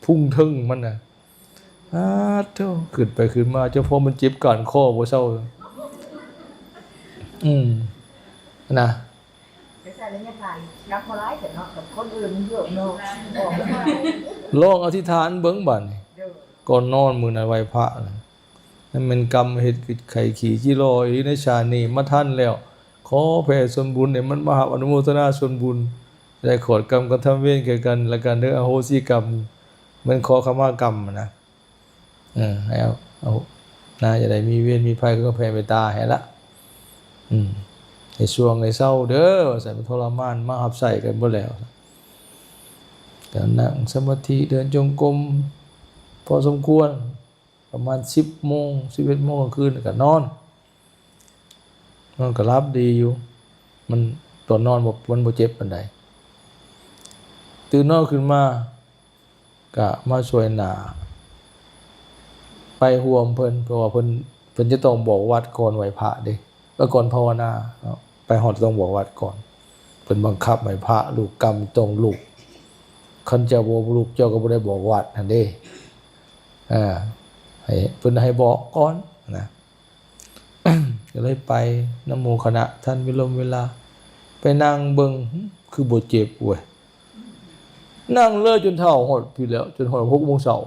ພຸງເທິງມັນນະ. ອາໂທ້ ຄິດໄປຄິດມາ ເຈົ້າພໍ່ມັນເຈັບການຄໍບໍ່ເຊົາ. ອືມ ນະ ໄປໃສ່ໄລຍະທານກັບບໍ່ຫຼາຍແທ້ເນາະ ກັບຄົນອື່ນມັນເຍອະເນາະ. ລອງອະທິຖານເບິ່ງບາດນີ້ ກ່ອນນອນມື້ນັ້ນໄຫວ້ພະນະ. ນັ້ນແມ່ນກຳເຮັດໄຂ້ຂີ້ຈີລໍອີ່ຫຼີ ໃນຊາດນີ້ມາທັນແລ້ວ ຂໍແຜ່ສ່ວນບຸນໃຫ້ມັນມາຮັບອະນຸໂມທະນາສ່ວນບຸນ ໄດ້ຂອດກຳກັນທຳເວນແກ່ກັນແລະກັນເດີ ອະໂຫສິກຳ ແມ່ນຂໍຂະມາກຳນະ. ເອີ ໃຫ້ເອົາ ເອົານາ ຢ່າໄດ້ມີເວນມີໄພ ຄືແຜ່ເມດຕາໃຫ້ລະ. ອືມ ໃຫ້ຊ່ວງໃຫ້ເຊົາເດີ ວ່າຊັ້ນ ມັນທໍລະມານ ມາຮັບໃຊ້ກັນເບິດແລ້ວ. ກໍນັ່ງສະມາທິ ເດີນຈົງກົມພໍສົມຄວນ ປະມານສິບໂມງ ສິບເອັດໂມງກາງຄືນກໍນອນ ນອນກໍຫຼັບດີຢູ່ ມັນ ຕອນນອນບໍ່ ມັນບໍ່ເຈັບປານໃດ. ຕື່ນນອນຂຶ້ນມາກໍມາຊ່ວຍໜ້າ ໄປຮ່ວມເພິ່ນ ເພາະວ່າເພິ່ນ ເພິ່ນຈະຕ້ອງບອກວັດກ່ອນໄຫວ້ພະເດ້ ເອີ ກ່ອນພາວະນາເນາະ ໄປຮອດຕ້ອງບອກວັດກ່ອນ. ເພິ່ນບັງຄັບໃຫ້ພະລຸກ ກຳຕ້ອງລຸກ ຄັນເຈົ້າບໍ່ລຸກ ເຈົ້າກໍບໍ່ໄດ້ບອກວັດຫັ້ນເດ້. ອ່າ ໃຫ້ ເພິ່ນໃຫ້ບອກກ່ອນນະ ກໍເລີຍໄປນຳໝູ່ຄະນະ ທັນເວລົມເວລາ ໄປນັ່ງເບິ່ງ ຫຶ ຄືບໍ່ເຈັບເວີຍ. ນັ່ງເລີຍຈົນເທົ່າຮອດພີ້ແລ້ວ ຈົນຮອດຫົກໂມງເຊົ້າ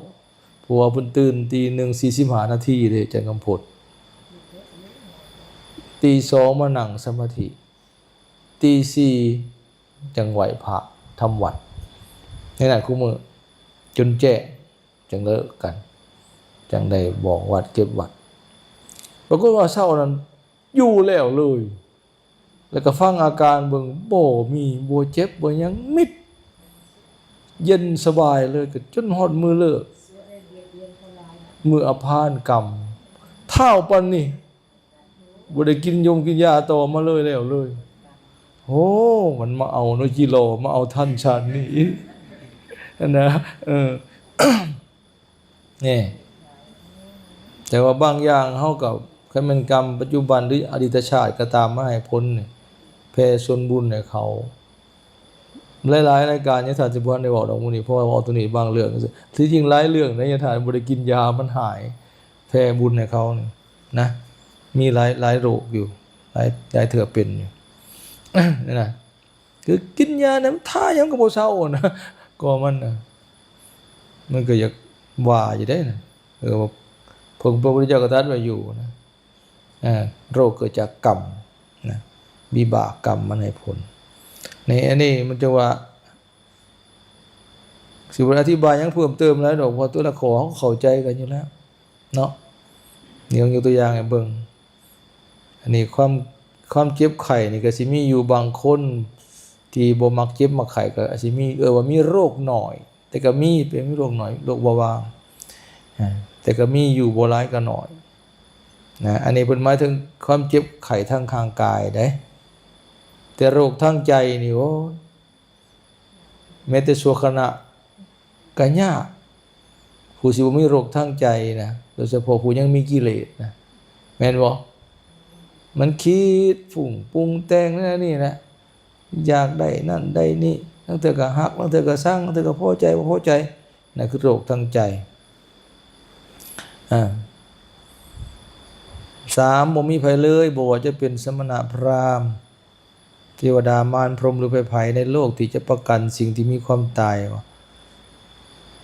ເພາະວ່າເພິ່ນຕື່ນຕີໜຶ່ງສີ່ສິບຫ້ານາທີເດ້ ອາຈານກຳພົດ. ຕີສອງມານັ່ງສະມາທິ ຕີສີ່ຈັ່ງໄຫວ້ພະທຳວັດ ໃນນັ້ນຄູ່ມື້ຈົນແຈ້ງ ຈັ່ງເລີກກັນ ຈັ່ງໄດ້ບອກວັດເກັບວັດ. ປາກົດວ່າເຊົ້ານັ້ນຢູ່ແລ້ວເລີຍ ແລ້ວກໍຟັງອາການເບິ່ງ ບໍ່ມີ ບໍ່ເຈັບ ບໍ່ຫຍັງ ມິດ ເຢັນສະບາຍເລີຍ ກໍຈົນຮອດມື້ເລີກ ມື້ອະພານກຳ ທ້າວປານນີ້ ບໍ່ໄດ້ກິນຢົງກິນຢາຕໍ່ມາເລີຍ ແລ້ວເລີຍ. ໂອ້ ມັນມາເອົາເນາະ ຈີລໍ ມາເອົາທັນຊາດນີ້ຫັ້ນນະ. ເອີ ແນ່ ແຕ່ວ່າບາງຢ່າງເຮົາກໍ ຄັນແມ່ນກຳປັດຈຸບັນ ຫຼື ອະດີດຕະຊາດກໍຕາມ ມາໃຫ້ຜົນນີ້ ແຜ່ສ່ວນບຸນໃຫ້ເຂົາ. ຫຼາຍໆລາຍການ ຍາທ່ານຊິບໍ່ທັນໄດ້ເວົ້າດອກມື້ນີ້ ເພາະວ່າເວົ້າຕົວນີ້ບາງເລື່ອງ. ທີ່ຈິງຫຼາຍເລື່ອງໃດ ຍາທ່ານບໍ່ໄດ້ກິນຢາ ມັນຫາຍ ແຜ່ບຸນໃຫ້ເຂົານີ້ນະ ມີຫຼາຍ ຫຼາຍໂລກຢູ່ ຫຼາຍ ຫຼາຍເທື່ອເປັນຢູ່ ນັ້ນນະ. ຄືກິນຢານຳ ທ່າຫຍັງກໍບໍ່ເຊົານະ ກໍມັນນະ ມັນກໍຢາກວ່າຢູ່ເດ້ນະ. ເອີ ເພິ່ນ ພະພຸດທະເຈົ້າກໍຕັດໄວ້ຢູ່ນະ ເອີ ໂລກເກີດຈາກກຳນະ ວິບາກກຳມັນໃຫ້ຜົນ. ໃນອັນນີ້ມັນຈະວ່າ ຊິບໍ່ໄດ້ອະທິບາຍຫຍັງເພີ່ມເຕີມຫຼາຍດອກ ເພາະແຕ່ລະຂໍ້ເຮົາເຂົ້າໃຈກັນຢູ່ແລ້ວເນາະ. ນີ້ ຍົກຕົວຢ່າງໃຫ້ເບິ່ງ ອັນນີ້ຄວາມ ຄວາມເຈັບໄຂ້ນີ້ກໍຊິມີຢູ່ ບາງຄົນທີ່ບໍ່ມັກເຈັບມັກໄຂ້ກໍອາດຊິມີ ເອີ້ນວ່າມີໂລກໜ້ອຍ ແຕ່ກໍມີ ເປັນ ມີໂລກໜ້ອຍ ໂລກເບົາບາງ ອາ ແຕ່ກໍມີຢູ່ ບໍ່ຫຼາຍກໍໜ້ອຍນະ. ອັນນີ້ເພິ່ນໝາຍເຖິງຄວາມເຈັບໄຂ້ທາງຮ່າງກາຍເດ້ ແຕ່ໂລກທາງໃຈນີ້ ໂອ້ຍ ແມ້ແຕ່ຊົ່ວຂະນະກໍຍາກ ຜູ້ຊິບໍ່ມີໂລກທາງໃຈນະ ໂດຍສະເພາະຜູ້ຍັງມີກິເລດນະ ແມ່ນບໍ່? ມັນຄິດປຸງປຸງແຕ່ງນັ້ນນີ້ນະ ຢາກໄດ້ນັ້ນໄດ້ນີ້ ລາງເທື່ອກໍຮັກ ລາງເທື່ອກໍຊັງ ລາງເທື່ອກໍພໍໃຈບໍ່ພໍໃຈ ນັ້ນຄືໂລກທາງໃຈ. ອາ ສາມ ບໍ່ມີໃຜເລີຍ ບໍ່ວ່າຈະເປັນສະມະນະ ພຣາມ ເທວະດາ ມານ ພົມ ຫຼື ໃຜໆໃນໂລກທີ່ຈະປະກັນສິ່ງທີ່ມີຄວາມຕາຍວ່າ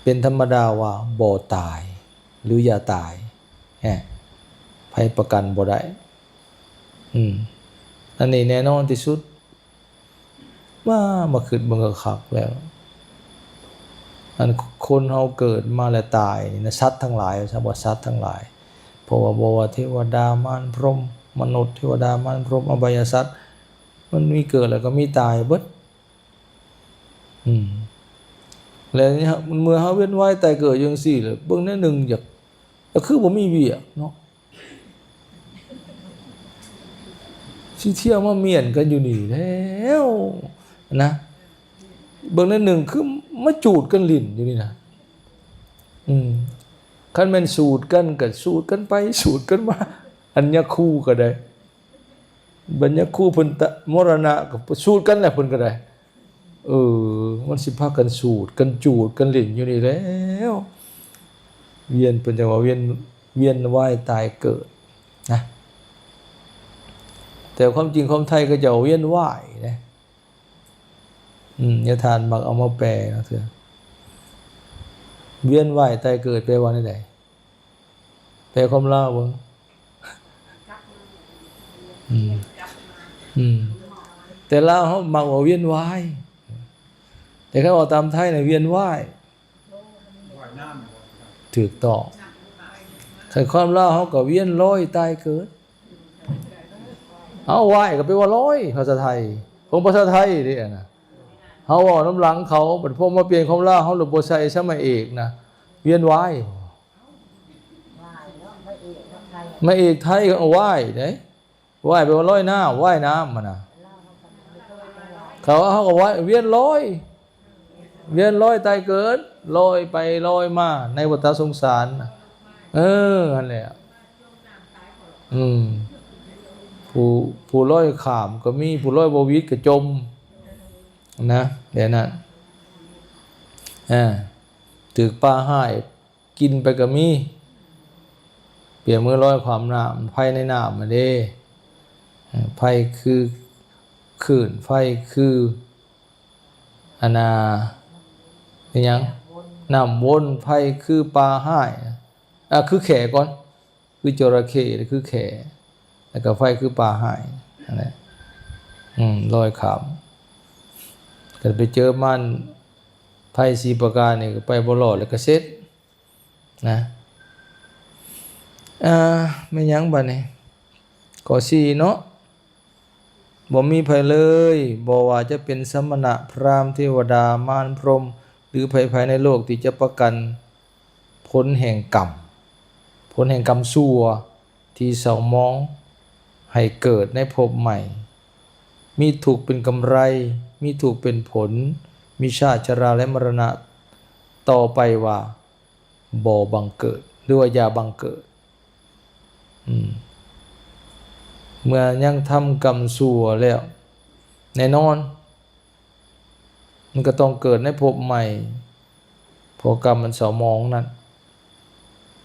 ເປັນທຳມະດາ ວ່າບໍ່ຕາຍ ຫຼື ຢ່າຕາຍ ແຮະ ໃຜປະກັນບໍ່ໄດ້. ອືມ ອັນນີ້ແນ່ນອນທີ່ສຸດ. ມາ ມາຄິດເບິ່ງຄັກໆແລ້ວ ອັນຄົນເຮົາເກີດມາແລ້ວຕາຍນີ້ນະ ສັດທັງຫຼາຍ ວ່າຊັ້ນ ວ່າສັດທັງຫຼາຍ ເພາະວ່າບໍ່ວ່າເທວະດາ ມານ ພົມ ມະນຸດ ເທວະດາ ມານ ພົມ ອະບາຍສັດ ມັນມີເກີດແລ້ວກໍມີຕາຍເບິດ. ອືມ ແລ້ວນີ້ເຮົາ ເມື່ອເຮົາວຽນວ່າຍຕາຍເກີດຢູ່ຈັ່ງຊີ້ແຫຼະ ເບິ່ງແນວໜຶ່ງຢາກ ກໍຄືບໍ່ມີວຽກເນາະ ຊິທ່ຽວມາມ້ຽນກັນຢູ່ນີ້ແລ້ວນະ ເບິ່ງແນວໜຶ່ງຄືມາຈູດກັນຫຼິ້ນຢູ່ນີ້ນະ. ອືມ ຄັນແມ່ນສູດກັນກໍສູດກັນໄປສູດກັນມາ ອັນຍາຄູກໍໄດ້ ບັນຍາຄູເພິ່ນຕະ ມໍລະນະກໍສູດກັນແຫຼະ ເພິ່ນກໍໄດ້. ເອີ ມັນຊິພາກັນສູດກັນຈູດກັນຫຼິ້ນຢູ່ນີ້ແລ້ວ ວຽນ ເພິ່ນຈັ່ງວ່າວຽນ ວຽນວ່າຍຕາຍເກີດນະ ແຕ່ຄວາມຈິງຄວາມໄທເຂົາເຈົ້າວຽນວ່າຍເດ້. ອືມ ຍາທ່ານມັກເອົາມາແປເນາະ ເທື່ອ ວຽນວ່າຍຕາຍເກີດແປວ່າແນວໃດ? ແປຄວາມລາວເບິ່ງ. ອືມ ອືມ ແຕ່ລາວເຮົາມັກວ່າວຽນວ່າຍ ແຕ່ຄັນເວົ້າຕາມໄທນະ ວຽນວ່າຍ. ຖືກຕ້ອງ ຄັນຄວາມລາວເຮົາກໍວຽນລອຍຕາຍເກີດ. ເອົາ ວ່າຍກໍແປວ່າລອຍ ພາສາໄທ ຂອງພາສາໄທເດ້ອັນນະ ເຮົາເວົ້ານຳຫຼັງເຂົາ ບັດພໍມາປ່ຽນຄວາມລາວເຮົາ ຫຼືບໍ່ໃສ່ສະມະເອກນະ ວຽນວາຍ. ມາເອກໄທກໍວ່າຍເດ້ ວ່າຍແປວ່າລອຍນ້ຳ ວ່າຍນ້ຳຫັ້ນນະ ເຂົາ ເຮົາກໍວ່າຍ ວຽນລອຍ ວຽນລອຍຕາຍເກີດ ລອຍໄປລອຍມາໃນວັດຕະສົງສານນະ. ເອີ ຫັ້ນແຫຼະ. ອືມ ຜູ້ ຜູ້ລອຍຂ້າມກໍມີ ຜູ້ລອຍບໍ່ຫວິດກໍຈົມນະ ແບບນັ້ນ. ເອີ ຖືກປາຮ້າຍ ກິນໄປກໍມີ ປຽບເໝືອນລອຍຂ້າມນ້ຳ ໄຟໃນນ້ຳຫັ້ນເດ້. ເອີ ໄຟຄືຄື້ນ ໄຟຄື ອັນນ່າ ອີຫຍັງ ນ້ຳວົນ ໄຟຄືປາຮ້າຍ ອ່າ ຄືແຂ້ກ່ອນ ຄືຈໍລະເຂ້ ຄືແຂ້ ແລ້ວກໍໄຟຄືປາຮ້າຍ ຫັ້ນແຫຼະ. ອືມ ລອຍຂ້າມ ຄັນໄປເຈີມັນ ໄຟສີ່ປະການນີ້ກໍໄປບໍ່ລອດ ແລ້ວກໍເສັດນະ. ອ່າ ແມ່ນຫຍັງບາດນີ້? ຂໍ້ສີ່ເນາະ ບໍ່ມີໃຜເລີຍ ບໍ່ວ່າຈະເປັນສະມະນະ, ພຣາມ, ເທວະດາ, ມານ, ພົມ ຫຼື ໃຜໆໃນໂລກ ທີ່ຈະປະກັນ ຜົນແຫ່ງກຳ ຜົນແຫ່ງກຳຊົ່ວທີ່ເສົ້າໝອງໃຫ້ເກີດໃນພົບໃໝ່, ມີທຸກເປັນກຳໄລ, ມີທຸກເປັນຜົນ, ມີຊາດຊະລາ ແລະ ມະລະນະຕໍ່ໄປວ່າບໍ່ບັງເກີດ ຫຼືວ່າຢ່າບັງເກີດ. ອືມ ເມື່ອຍັງທຳກຳຊົ່ວແລ້ວ ແນ່ນອນ ມັນກໍຕ້ອງເກີດໃນພົບໃໝ່ ເພາະກຳມັນເສົ້າໝອງນັ້ນ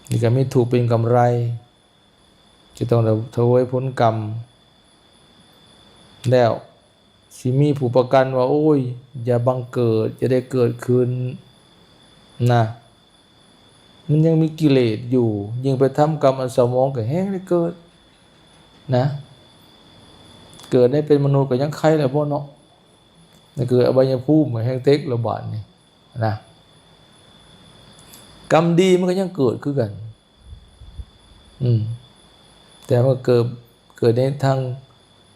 ນີ້ກໍມີທຸກເປັນກຳໄລ ຈະຕ້ອງໄດ້ຖະເຫວີຍຜົນກຳ ແລ້ວຊິມີຜູ້ປະກັນວ່າ ໂອ້ຍ ຢ່າບັງເກີດ ຢ່າໄດ້ເກີດຂຶ້ນນະ. ມັນຍັງມີກິເລດຢູ່ ຍິ່ງໄປທຳກຳອັນເສົ້າໝອງກໍແຮງໄດ້ເກີດນະ. ເກີດໄດ້ເປັນມະນຸດກໍຍັງໄຄແລ້ວບໍ່ເນາະ ແຕ່ເກີດອະບາຍຍະພູມກໍແຮງເຕັກແລ້ວບາດນີ້ນະ. ກຳດີມັນກໍຍັງເກີດຄືກັນ ອືມ ແຕ່ວ່າເກີດ ເກີດໃນທາງ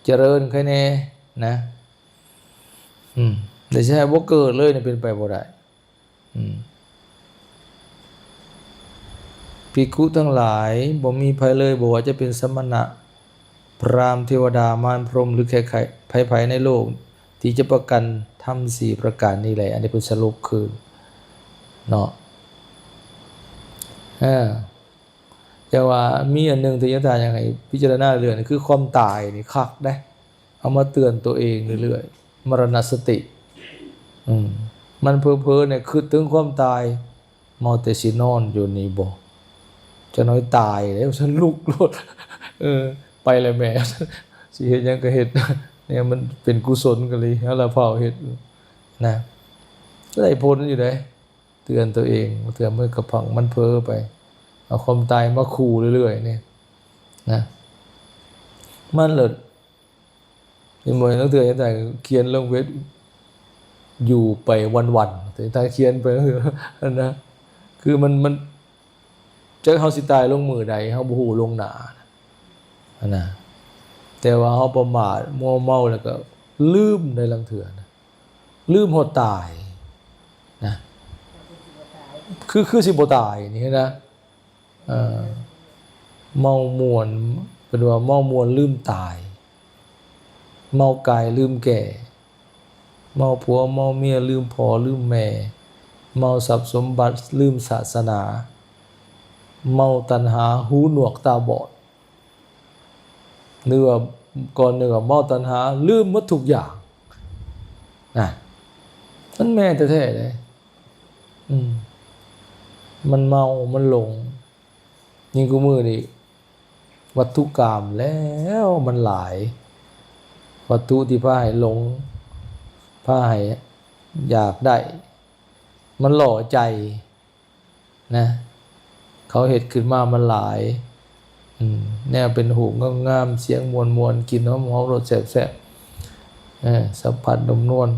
ຈະເລີນໄຄແນ່ນະ. ອືມ ແຕ່ຊິໃຫ້ບໍ່ເກີດເລີຍນີ້ເປັນໄປບໍ່ໄດ້. ອືມ ພິກຂຸທັງຫຼາຍ ບໍ່ມີໃຜເລີຍ ບໍ່ວ່າຈະເປັນສະມະນະ, ພຣາມ, ເທວະດາ, ມານ, ພົມ ຫຼື ແຂກໃຜ ໃຜໆໃນໂລກ ທີ່ຈະປະກັນທຳສີ່ປະການນີ້ແຫຼະ. ອັນນີ້ເພິ່ນສະຫຼຸບຄືນເນາະ. ເອີ ແຕ່ວ່າມີອັນໜຶ່ງທີ່ອາຈານຢາກໃຫ້ພິຈາລະນາເລື່ອຍໆ ຄືຄວາມຕາຍນີ້ຄັກເດ້. ເອົາມາເຕືອນຕົວເອງເລື້ອຍໆ ມະລະນະສະຕິ. ອືມ ມັນເຜີໆນີ້ຄິດເຖິງຄວາມຕາຍ ເມົາແຕ່ຊິນອນຢູ່ນີ້ບໍ່ ຈັກໜ້ອຍຕາຍແລ້ວ ຊັ້ນລຸກໂລດ. ເອີ ໄປແລ້ວແມ້ ຊິເຮັດຫຍັງກໍເຮັດ ແນວມັນເປັນກຸສົນກໍເລີຍ ເຮົາລະຟ້າວເຮັດນະ ໄດ້ຜົນຢູ່ເດ້. ເຕືອນຕົວເອງ ເທື່ອມື້ກະພັງມັນເຜີໄປ ເອົາຄວາມຕາຍມາຂູ່ເລື້ອຍໆນີ້ນະ ມັນເລີດ. ເຫັນບໍ່ ລາງເທື່ອເຮັດໃດຂຽນລົງເຟສ ຢູ່ໄປວັນໆ ແຕ່ຖ້າຂຽນໄປ ຫັ້ນນະ ຄືມັນ ມັນ ຈັກເຮົາຊິຕາຍລົງມື້ໃດ ເຮົາບໍ່ຮູ້ລ່ວງໜ້າຫັ້ນນະ. ແຕ່ວ່າເຮົາປະໝາດມົວເມົາ ແລ້ວກໍລືມໃນລາງເທື່ອນະ ລືມຮອດຕາຍນະ ຄື ຄືຊິບໍ່ຕາຍນີ້ນະ. ເອີ ເມົາມ່ວນ ເພິ່ນວ່າເມົາມ່ວນລືມຕາຍ ເມົາກາຍລືມແກ່ ເມົາຜົວເມົາເມຍລືມພໍ່ລືມແມ່ ເມົາຊັບສົມບັດລືມສາສະໜາ ເມົາຕັນຫາຫູໜວກຕາບອດ ຫຼືວ່າກ່ອນໜຶ່ງວ່າເມົາຕັນຫາລືມໝົດທຸກຢ່າງນະ. ມັນແມ່ນແທ້ໆເດ້ ອືມ ມັນເມົາ ມັນຫຼົງ. ຍິ່ງກູ່ມື້ນີ້ວັດຖຸກາມແລ້ວມັນຫຼາຍ ວັດຖຸທີ່ພາໃຫ້ຫຼົງ ພາໃຫ້ຢາກໄດ້ ມັນຫຼໍ່ໃຈນະ ເຂົາເຮັດຂຶ້ນມາມັນຫຼາຍ ອືມ ແນວເປັນຮູບງາມໆ ສຽງມ່ວນໆ ກິ່ນຫອມໆ ລົດແຊບໆ ເອີ ສຳຜັດນຸ້ມນວນ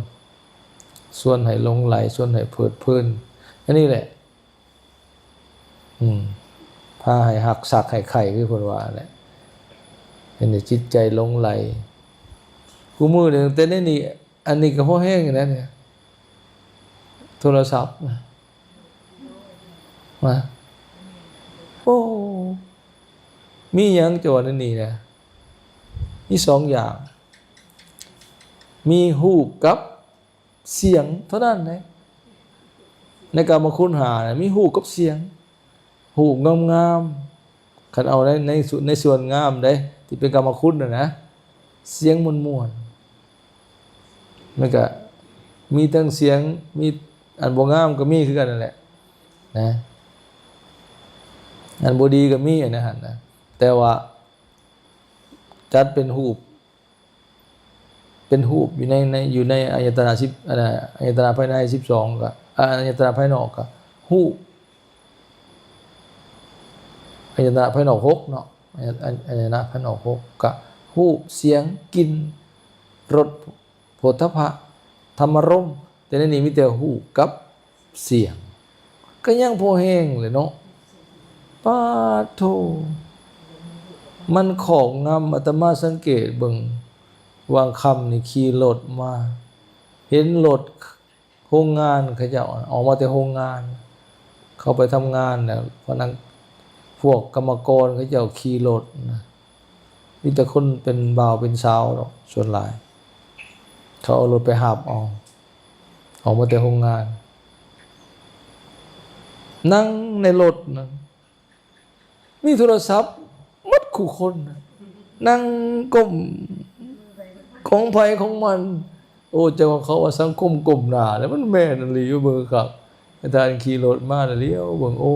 ຊວນໃຫ້ຫຼົງໄຫຼ ຊວນໃຫ້ເພີດເພີນ ອັນນີ້ແຫຼະ ອືມ ພາໃຫ້ຮັກຊັກໃຫ້ໃຄ່ ຄືເພິ່ນວ່າແຫຼະ ເຮັດໃຫ້ຈິດໃຈຫຼົງໄຫຼ. ຄູ່ມື້ນີ້ ຕັ້ງແຕ່ໃນນີ້ ອັນນີ້ກໍພໍແຮງຢູ່ນະນີ້ ໂທລະສັບນະ ມາ ໂອ້ ມີຫຍັງຈະວ່າໃນນີ້ນະ ມີສອງຢ່າງ ມີຮູບກັບ ສຽງເທົ່ານັ້ນເດ້ ໃນກາມະຄຸນຫ້ານະ ມີຮູບກັບສຽງ ຮູບງາມໆ ຄັນເອົາໃນ ໃນ ໃນສ່ວນງາມເດ້ ທີ່ເປັນກາມະຄຸນນະນະ ສຽງມ່ວນໆ ມັນກະມີທັງສຽງ ມີອັນບໍ່ງາມກໍມີຄືກັນນັ້ນແຫຼະນະ ອັນບໍ່ດີກໍມີອັນນັ້ນຫັ້ນນະ ແຕ່ວ່າຈັດເປັນຮູບ ເປັນຮູບຢູ່ໃນ ໃນ ຢູ່ໃນອາຍະຕະນະສິບ ອັນນະ ອາຍະຕະນະພາຍໃນສິບສອງ ກໍ ອາ ອາຍະຕະນະພາຍນອກກໍຮູບ ອາຍະຕະນະພາຍນອກຫົກເນາະ ອາຍະ ອາຍະຕະນະພາຍນອກຫົກ ກໍຮູບ ສຽງ ກິ່ນ ລົດ ໂຜດຖະພະ ທຳມາລົມ ແຕ່ໃນນີ້ມີແຕ່ຮູບກັບສຽງ ກໍຍັງພໍແຮງແຫຼະເນາະ. ປາດໂທ້ ມັນຄອບງຳ ອາດຕະມາສັງເກດເບິ່ງ ວາງຄ່ຳນີ້ຂີ່ລົດມາ ເຫັນລົດໂຮງງານເຂົາເຈົ້າ ອອກມາແຕ່ໂຮງງານ ເຂົາໄປທຳງານແລ້ວ ພະນັກ ພວກກຳມະກອນເຂົາເຈົ້າຂີ່ລົດນະ ມີແຕ່ຄົນເປັນບ່າວເປັນສາວດອກ ສ່ວນຫຼາຍ ເຂົາເອົາລົດໄປຮັບເອົາ ອອກມາແຕ່ໂຮງງານ ນັ່ງໃນລົດນະ ມີໂທລະສັບໝົດຄູ່ຄົນນະ ນັ່ງກົ້ມ ຂອງໃຜຂອງມັນ. ໂອ້ ເຈົ້າວ່າເຂົາວ່າສັງຄົມກົ້ມໜ້າ ແລ້ວມັນແມ່ນອີ່ຫຼີຢູ່ ເບິ່ງຄັກ ທ່ານຂີ່ລົດມາແລ້ວຫຼຽວເບິ່ງ ໂອ້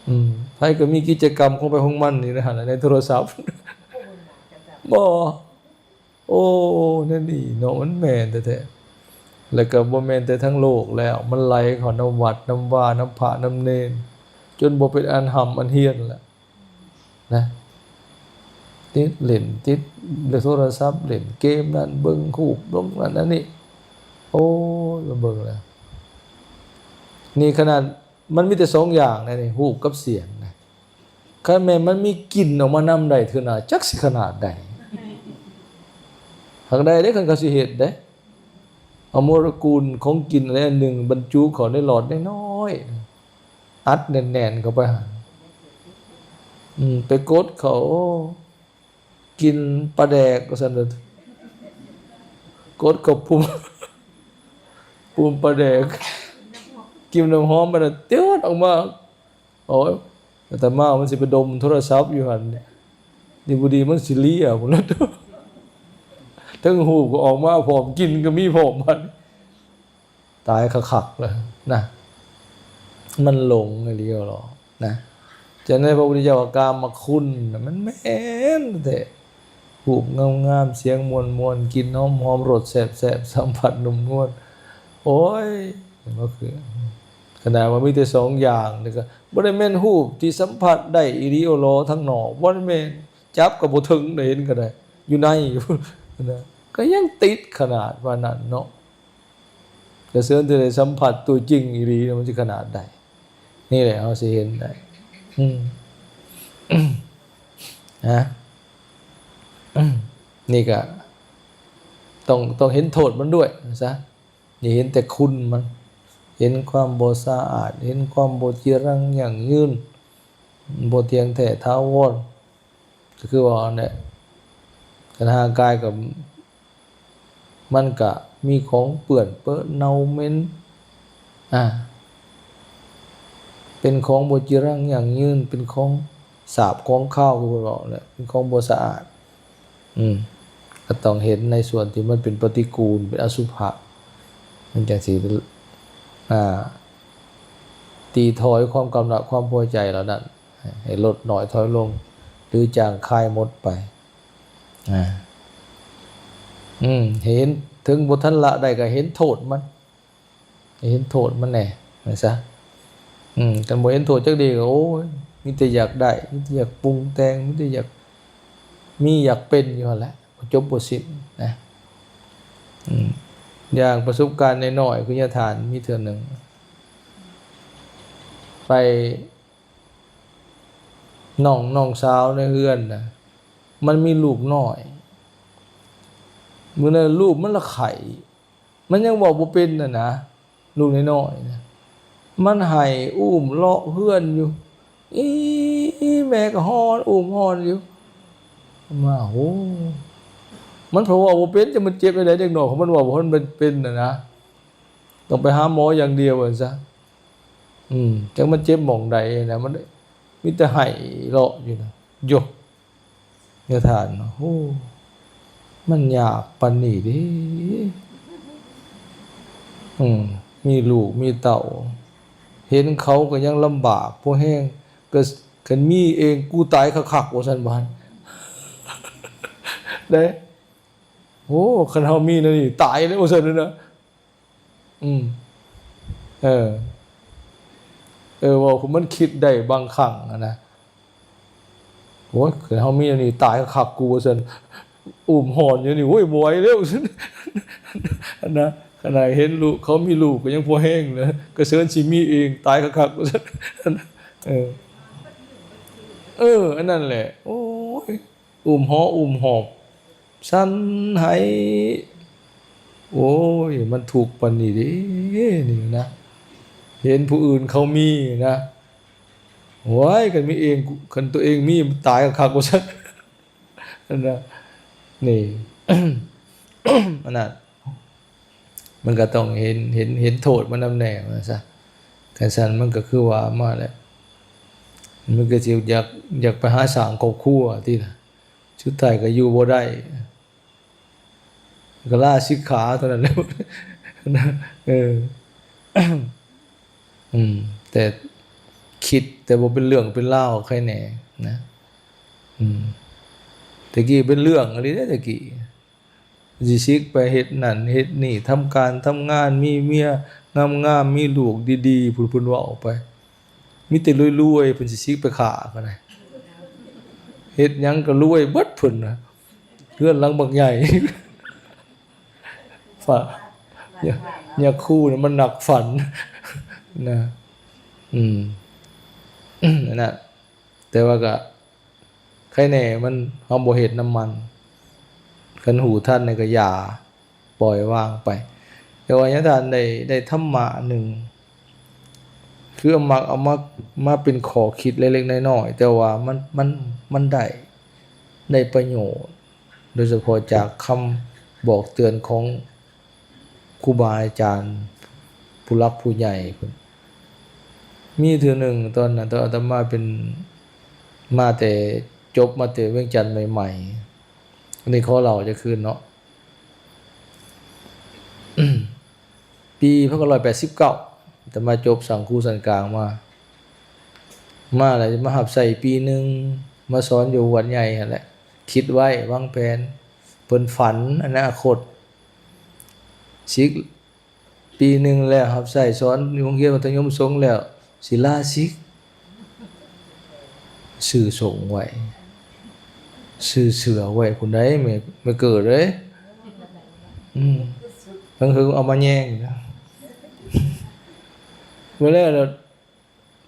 ອືມ ໃຜກໍມີກິດຈະກຳຂອງໃຜຂອງມັນນີ້ນະ ໃນໂທລະສັບ ບໍ່ ໂອ້ ແນວນີ້ເນາະ ມັນແມ່ນແທ້ໆ ແລ້ວກໍບໍ່ແມ່ນແຕ່ທາງໂລກແລ້ວ ມັນໄຫຼເຂົ້ານຳວັດນຳວາ ນຳພະນຳເນນ ຈົນບໍ່ເປັນອັນຮ່ຳອັນຮຽນແລ້ວ ນະ ຕິດຫຼິ້ນ ຕິດໂທລະສັບ ຫຼິ້ນເກມນັ້ນ ເບິ່ງຮູບລົງນັ້ນອັນນີ້ ໂອ້ຍ ມາເບິ່ງແລ້ວ ນີ້ຂະໜາດມັນມີແຕ່ສອງຢ່າງນະນີ້ ຮູບກັບສຽງນະ ຄັນແມ່ນມັນມີກິ່ນອອກມານຳໄດ້ເທື່ອນະ ຈັກຊິຂະໜາດໃດ ຫາກໄດ້ເດ້ ຄັນເຂົາຊິເຮັດເດ້ ເອົາໂມເລກຸນຂອງກິ່ນອັນໃດອັນໜຶ່ງ ບັນຈຸເຂົ້າໃນຫຼອດນ້ອຍໆ ອັດແໜ້ນໆເຂົ້າໄປຫັ້ນ ອືມ ໄປກົດເຂົ້າ ໂອ້ ກິ່ນປາແດກວ່າຊັ້ນເດີ ກົດເຂົ້າປຸ່ມ ປຸ່ມປາແດກ ກິ່ນນ້ຳຫອມ ປາແດກ ຕຽດອອກມາ ໂອ້ຍ ອາດຕະມາມັນຊິໄປດົມໂທລະສັບຢູ່ຫັ້ນ ດີບໍ່ດີມັນຊິເລຍພຸ້ນລະ ທັງຮູບກໍອອກມາພ້ອມ ກິ່ນກໍມີພ້ອມ ບາດນີ້ ຕາຍຄັກໆ ລະນະ ມັນຫຼົງອີ່ຫຼີເນາະນະ. ຈະນັ້ນພະພຸດທະເຈົ້າວ່າ ກາມະຄຸນນະ ມັນແມ່ນແທ້ ຮູບງາມໆ ສຽງມ່ວນໆ ກິ່ນຫອມໆ ລົດແຊບໆ ສຳຜັດນຸ້ມນວນ ໂອ້ຍ ມັນຄື ຂະໜາດວ່າມີແຕ່ສອງຢ່າງນີ້ ກໍບໍ່ໄດ້ແມ່ນຮູບທີ່ສຳຜັດໄດ້ອີ່ຫຼີໂອຫຼໍທາງນອກ ບໍ່ໄດ້ແມ່ນ ຈັບກໍບໍ່ເຖິງ ໄດ້ເຫັນກໍໄດ້ ຢູ່ໃນ ນະ ກໍຍັງຕິດຂະໜາດປານນັ້ນເນາະ. ກະເຊີນທີ່ໄດ້ສຳຜັດຕົວຈິງອີ່ຫຼີ ມັນຊິຂະໜາດໃດ? ນີ້ແຫຼະ ເຮົາຊິເຫັນໄດ້ ອືມ ນະ ນີ້ກະຕ້ອງ ຕ້ອງເຫັນໂທດມັນດ້ວຍຊະ. ຢ່າເຫັນແຕ່ຄຸນມັນ, ເຫັນຄວາມບໍ່ສະອາດ, ເຫັນຄວາມບໍ່ຈີລັງຢັ້ງຍືນ, ບໍ່ທ່ຽງແທ້ຖາວອນ. ກໍຄືວ່າຫັ້ນແຫຼະ, ຄັນຮ່າງກາຍກໍ ມັນກະມີຂອງເປື້ອນເປິເນົ່າເໝັນ, ອາ ເປັນຂອງບໍ່ຈີລັງຢັ້ງຍືນ, ເປັນຂອງສາບຂອງຄາວ ຄືເພິ່ນເວົ້າແຫຼະ, ເປັນຂອງບໍ່ສະອາດ. ອືມ ກໍຕ້ອງເຫັນໃນສ່ວນທີ່ມັນເປັນປະຕິກູນ, ເປັນອະສຸພະ, ມັນຈັ່ງຊິ ອາ ຕີຖອຍຄວາມກຳໜັດຄວາມພໍໃຈເຫຼົ່ານັ້ນ ໃຫ້ ໃຫ້ລົດນ້ອຍຖອຍລົງ ຫຼື ຈາງຄາຍໝົດໄປ. ອາ ອືມ ເຫັນ ເຖິງບໍ່ທັນລະໄດ້ກໍເຫັນໂທດມັນ, ໃຫ້ເຫັນໂທດມັນແດ່ ວ່າຊະ. ອືມ ຄັນບໍ່ເຫັນໂທດຈັກດີ້ກໍ ໂອ້ຍ ມີແຕ່ຢາກໄດ້, ມີແຕ່ຢາກປຸງແຕ່ງ, ມີແຕ່ຢາກມີ ຢາກເປັນຢູ່ຫັ້ນແຫຼະ ບໍ່ຈົບບໍ່ສິ້ນນະ. ອືມ ຢ່າງປະສົບການນ້ອຍໆ ຄືຍາທ່ານມີເທື່ອໜຶ່ງ ໄປ ນ້ອງ ນ້ອງສາວໃນເຮືອນນະ ມັນມີລູກນ້ອຍ. ມື້ນັ້ນລູກມັນລະໄຂ້, ມັນຍັງເວົ້າບໍ່ເປັນນະນະ, ລູກນ້ອຍໆນະ ມັນໄຫ້ອຸ້ມເລາະເຮືອນຢູ່, ອີ ແມ່ກໍຮ້ອນ ອຸ້ມຮ້ອນຢູ່. ມາ ໂອ້ ມັນເພາະເວົ້າບໍ່ເປັນ, ຈັກມັນເຈັບແນວໃດ ເດັກນ້ອຍຂອງມັນເວົ້າບໍ່ທັນເປັນນະນະ, ຕ້ອງໄປຫາໝໍຢ່າງດຽວວ່າຊະ. ອືມ ຈັກມັນເຈັບໝ່ອງໃດນະ, ມັນມີແຕ່ໄຫ້ເລາະຢູ່ນະ. ໂຢ ຍາທ່ານ ໂອ້ ມັນຍາກປານນີ້ເດ້. ອືມ ມີລູກມີເຕົ້າ ເຫັນເຂົາກໍຍັງລຳບາກພໍແຮງ, ກໍ ຄັນມີເອງ ກູຕາຍຄັກໆ ວ່າຊັ້ນ ບາດເດ້. ໂອ້ ຄັນເຮົາມີແນວນີ້ ຕາຍເລີຍ ວ່າຊັ້ນນະ. ອືມ ເອີ ເອີ ເວົ້າ ມັນຄິດໄດ້ບາງຄັ້ງຫັ້ນນະ, ໂອ້ຍ ຄັນເຮົາມີແນວນີ້ ຕາຍຄັກໆ ກູ ວ່າຊັ້ນ. ອຸ້ມຮ້ອນຢູ່ນີ້ ໂອ້ຍ ບໍ່ໄຫວແລ້ວ ວ່າຊັ້ນນະ. ຂະໜາດເຫັນລູກ ເຂົາມີລູກກໍຍັງພໍແຮງເລີຍ, ກະເຊີນຊິມີເອງ ຕາຍຄັກໆ ວ່າຊັ້ນ. ເອີ ເອີ ອັນນັ້ນແຫຼະ ໂອ້ຍ ອຸ້ມຫໍ້ອຸ້ມຫອບ ສັ່ນໄຫ້. ໂອ້ຍ ມັນທຸກປານນີ້ເດ້ ນີ້ນະ, ເຫັນຜູ້ອື່ນເຂົາມີນະ, ໂອ້ຍ ຄັນມີເອງ ຄັນຕົວເອງມີ ຕາຍຄັກໆ ວ່າຊັ້ນນະ. ນີ້ ອັນນັ້ນ ມັນກໍຕ້ອງເຫັນ ເຫັນ ເຫັນໂທດມັນນຳແດ່ວ່າຊະ. ຄັນຊັ້ນມັນກໍຄືວ່າມາແຫຼະ, ມັນກໍຊິຢາກ ຢາກໄປຫາສ້າງຄອບຄົວຕິລະ, ສຸດທ້າຍກໍຢູ່ບໍ່ໄດ້ ກໍລາສິກຂາເທົ່ານັ້ນແຫຼະ. ເອີ ອືມ ແຕ່ຄິດ ແຕ່ບໍ່ເປັນເລື່ອງເປັນລາວ ໃຄແນ່ນະ. ອືມ ແຕ່ກີ້ເປັນເລື່ອງອີ່ຫຼີເດ້ ແຕ່ກີ້ ຊິສິກໄປເຮັດນັ້ນເຮັດນີ້ ທຳການທຳງານ ມີເມຍງາມໆ ມີລູກດີໆ ພຸ້ນ ເພິ່ນເວົ້າໄປ ມີແຕ່ລວຍໆ ເພິ່ນຊິສິກໄປຂ້າກໍໄດ້. ເຮັດຫຍັງກໍລວຍເບິດເພິ່ນນະ, ເຮືອນຫຼັງບັກໃຫຍ່. ຝາ ຍາ ຍາຄູນະ ມັນນັກຝັນນະ. ອືມ ນັ້ນນະ. ແຕ່ວ່າກະໄຄແນ່ມັນ ເຮົາບໍ່ເຮັດນຳມັນ, ຄັນຮູ້ທັນນີ້ກະຢ່າ ປ່ອຍວາງໄປ. ແຕ່ວ່າຍາທ່ານໄດ້ ໄດ້ທຳມະໜຶ່ງ ຄືມັກເອົາມາ ມາເປັນຂໍ້ຄິດເລັກໆນ້ອຍໆ ແຕ່ວ່າມັນ ມັນ ມັນໄດ້ ໄດ້ປະໂຫຍດ ໂດຍສະເພາະຈາກຄຳບອກເຕືອນຂອງຄູບາອາຈານຜູ້ຫຼັກຜູ້ໃຫຍ່ພຸ້ນ. ມີເທື່ອໜຶ່ງຕອນນັ້ນ ຕອນອາດຕະມາເປັນ ມາແຕ່ ຈົບມາແຕ່ວຽງຈັນໃໝ່ໆ, ອັນນີ້ຂໍເລົ່າຈັກຄືນເນາະ. ປີພັນເກົ້າຮ້ອຍແປດສິບເກົ້າ ອາດຕະມາຈົບສັງຄູຊັ້ນກາງມາ, ມາແລ້ວມາຮັບໃຊ້ປີໜຶ່ງ ມາສອນຢູ່ວັດໃຫຍ່ຫັ້ນແຫຼະ. ຄິດໄວ້ວາງແຜນ ເພິ່ນຝັນອະນາຄົດ ສິກປີໜຶ່ງແລ້ວ ຮັບໃຊ້ສອນຢູ່ໂຮງຮຽນມັດທະຍົມສົງແລ້ວ ຊິລາສິກ. ຊື້ສົງໄວ້ ຊື້ເສື້ອໄວ້ພຸ້ນໃດ໋ ແມ່ ແມ່ເກີດເອີຍ. ອືມ ເຫິງໆ ເອົາມາແຍງນະ. ເມື່ອແລ້ວ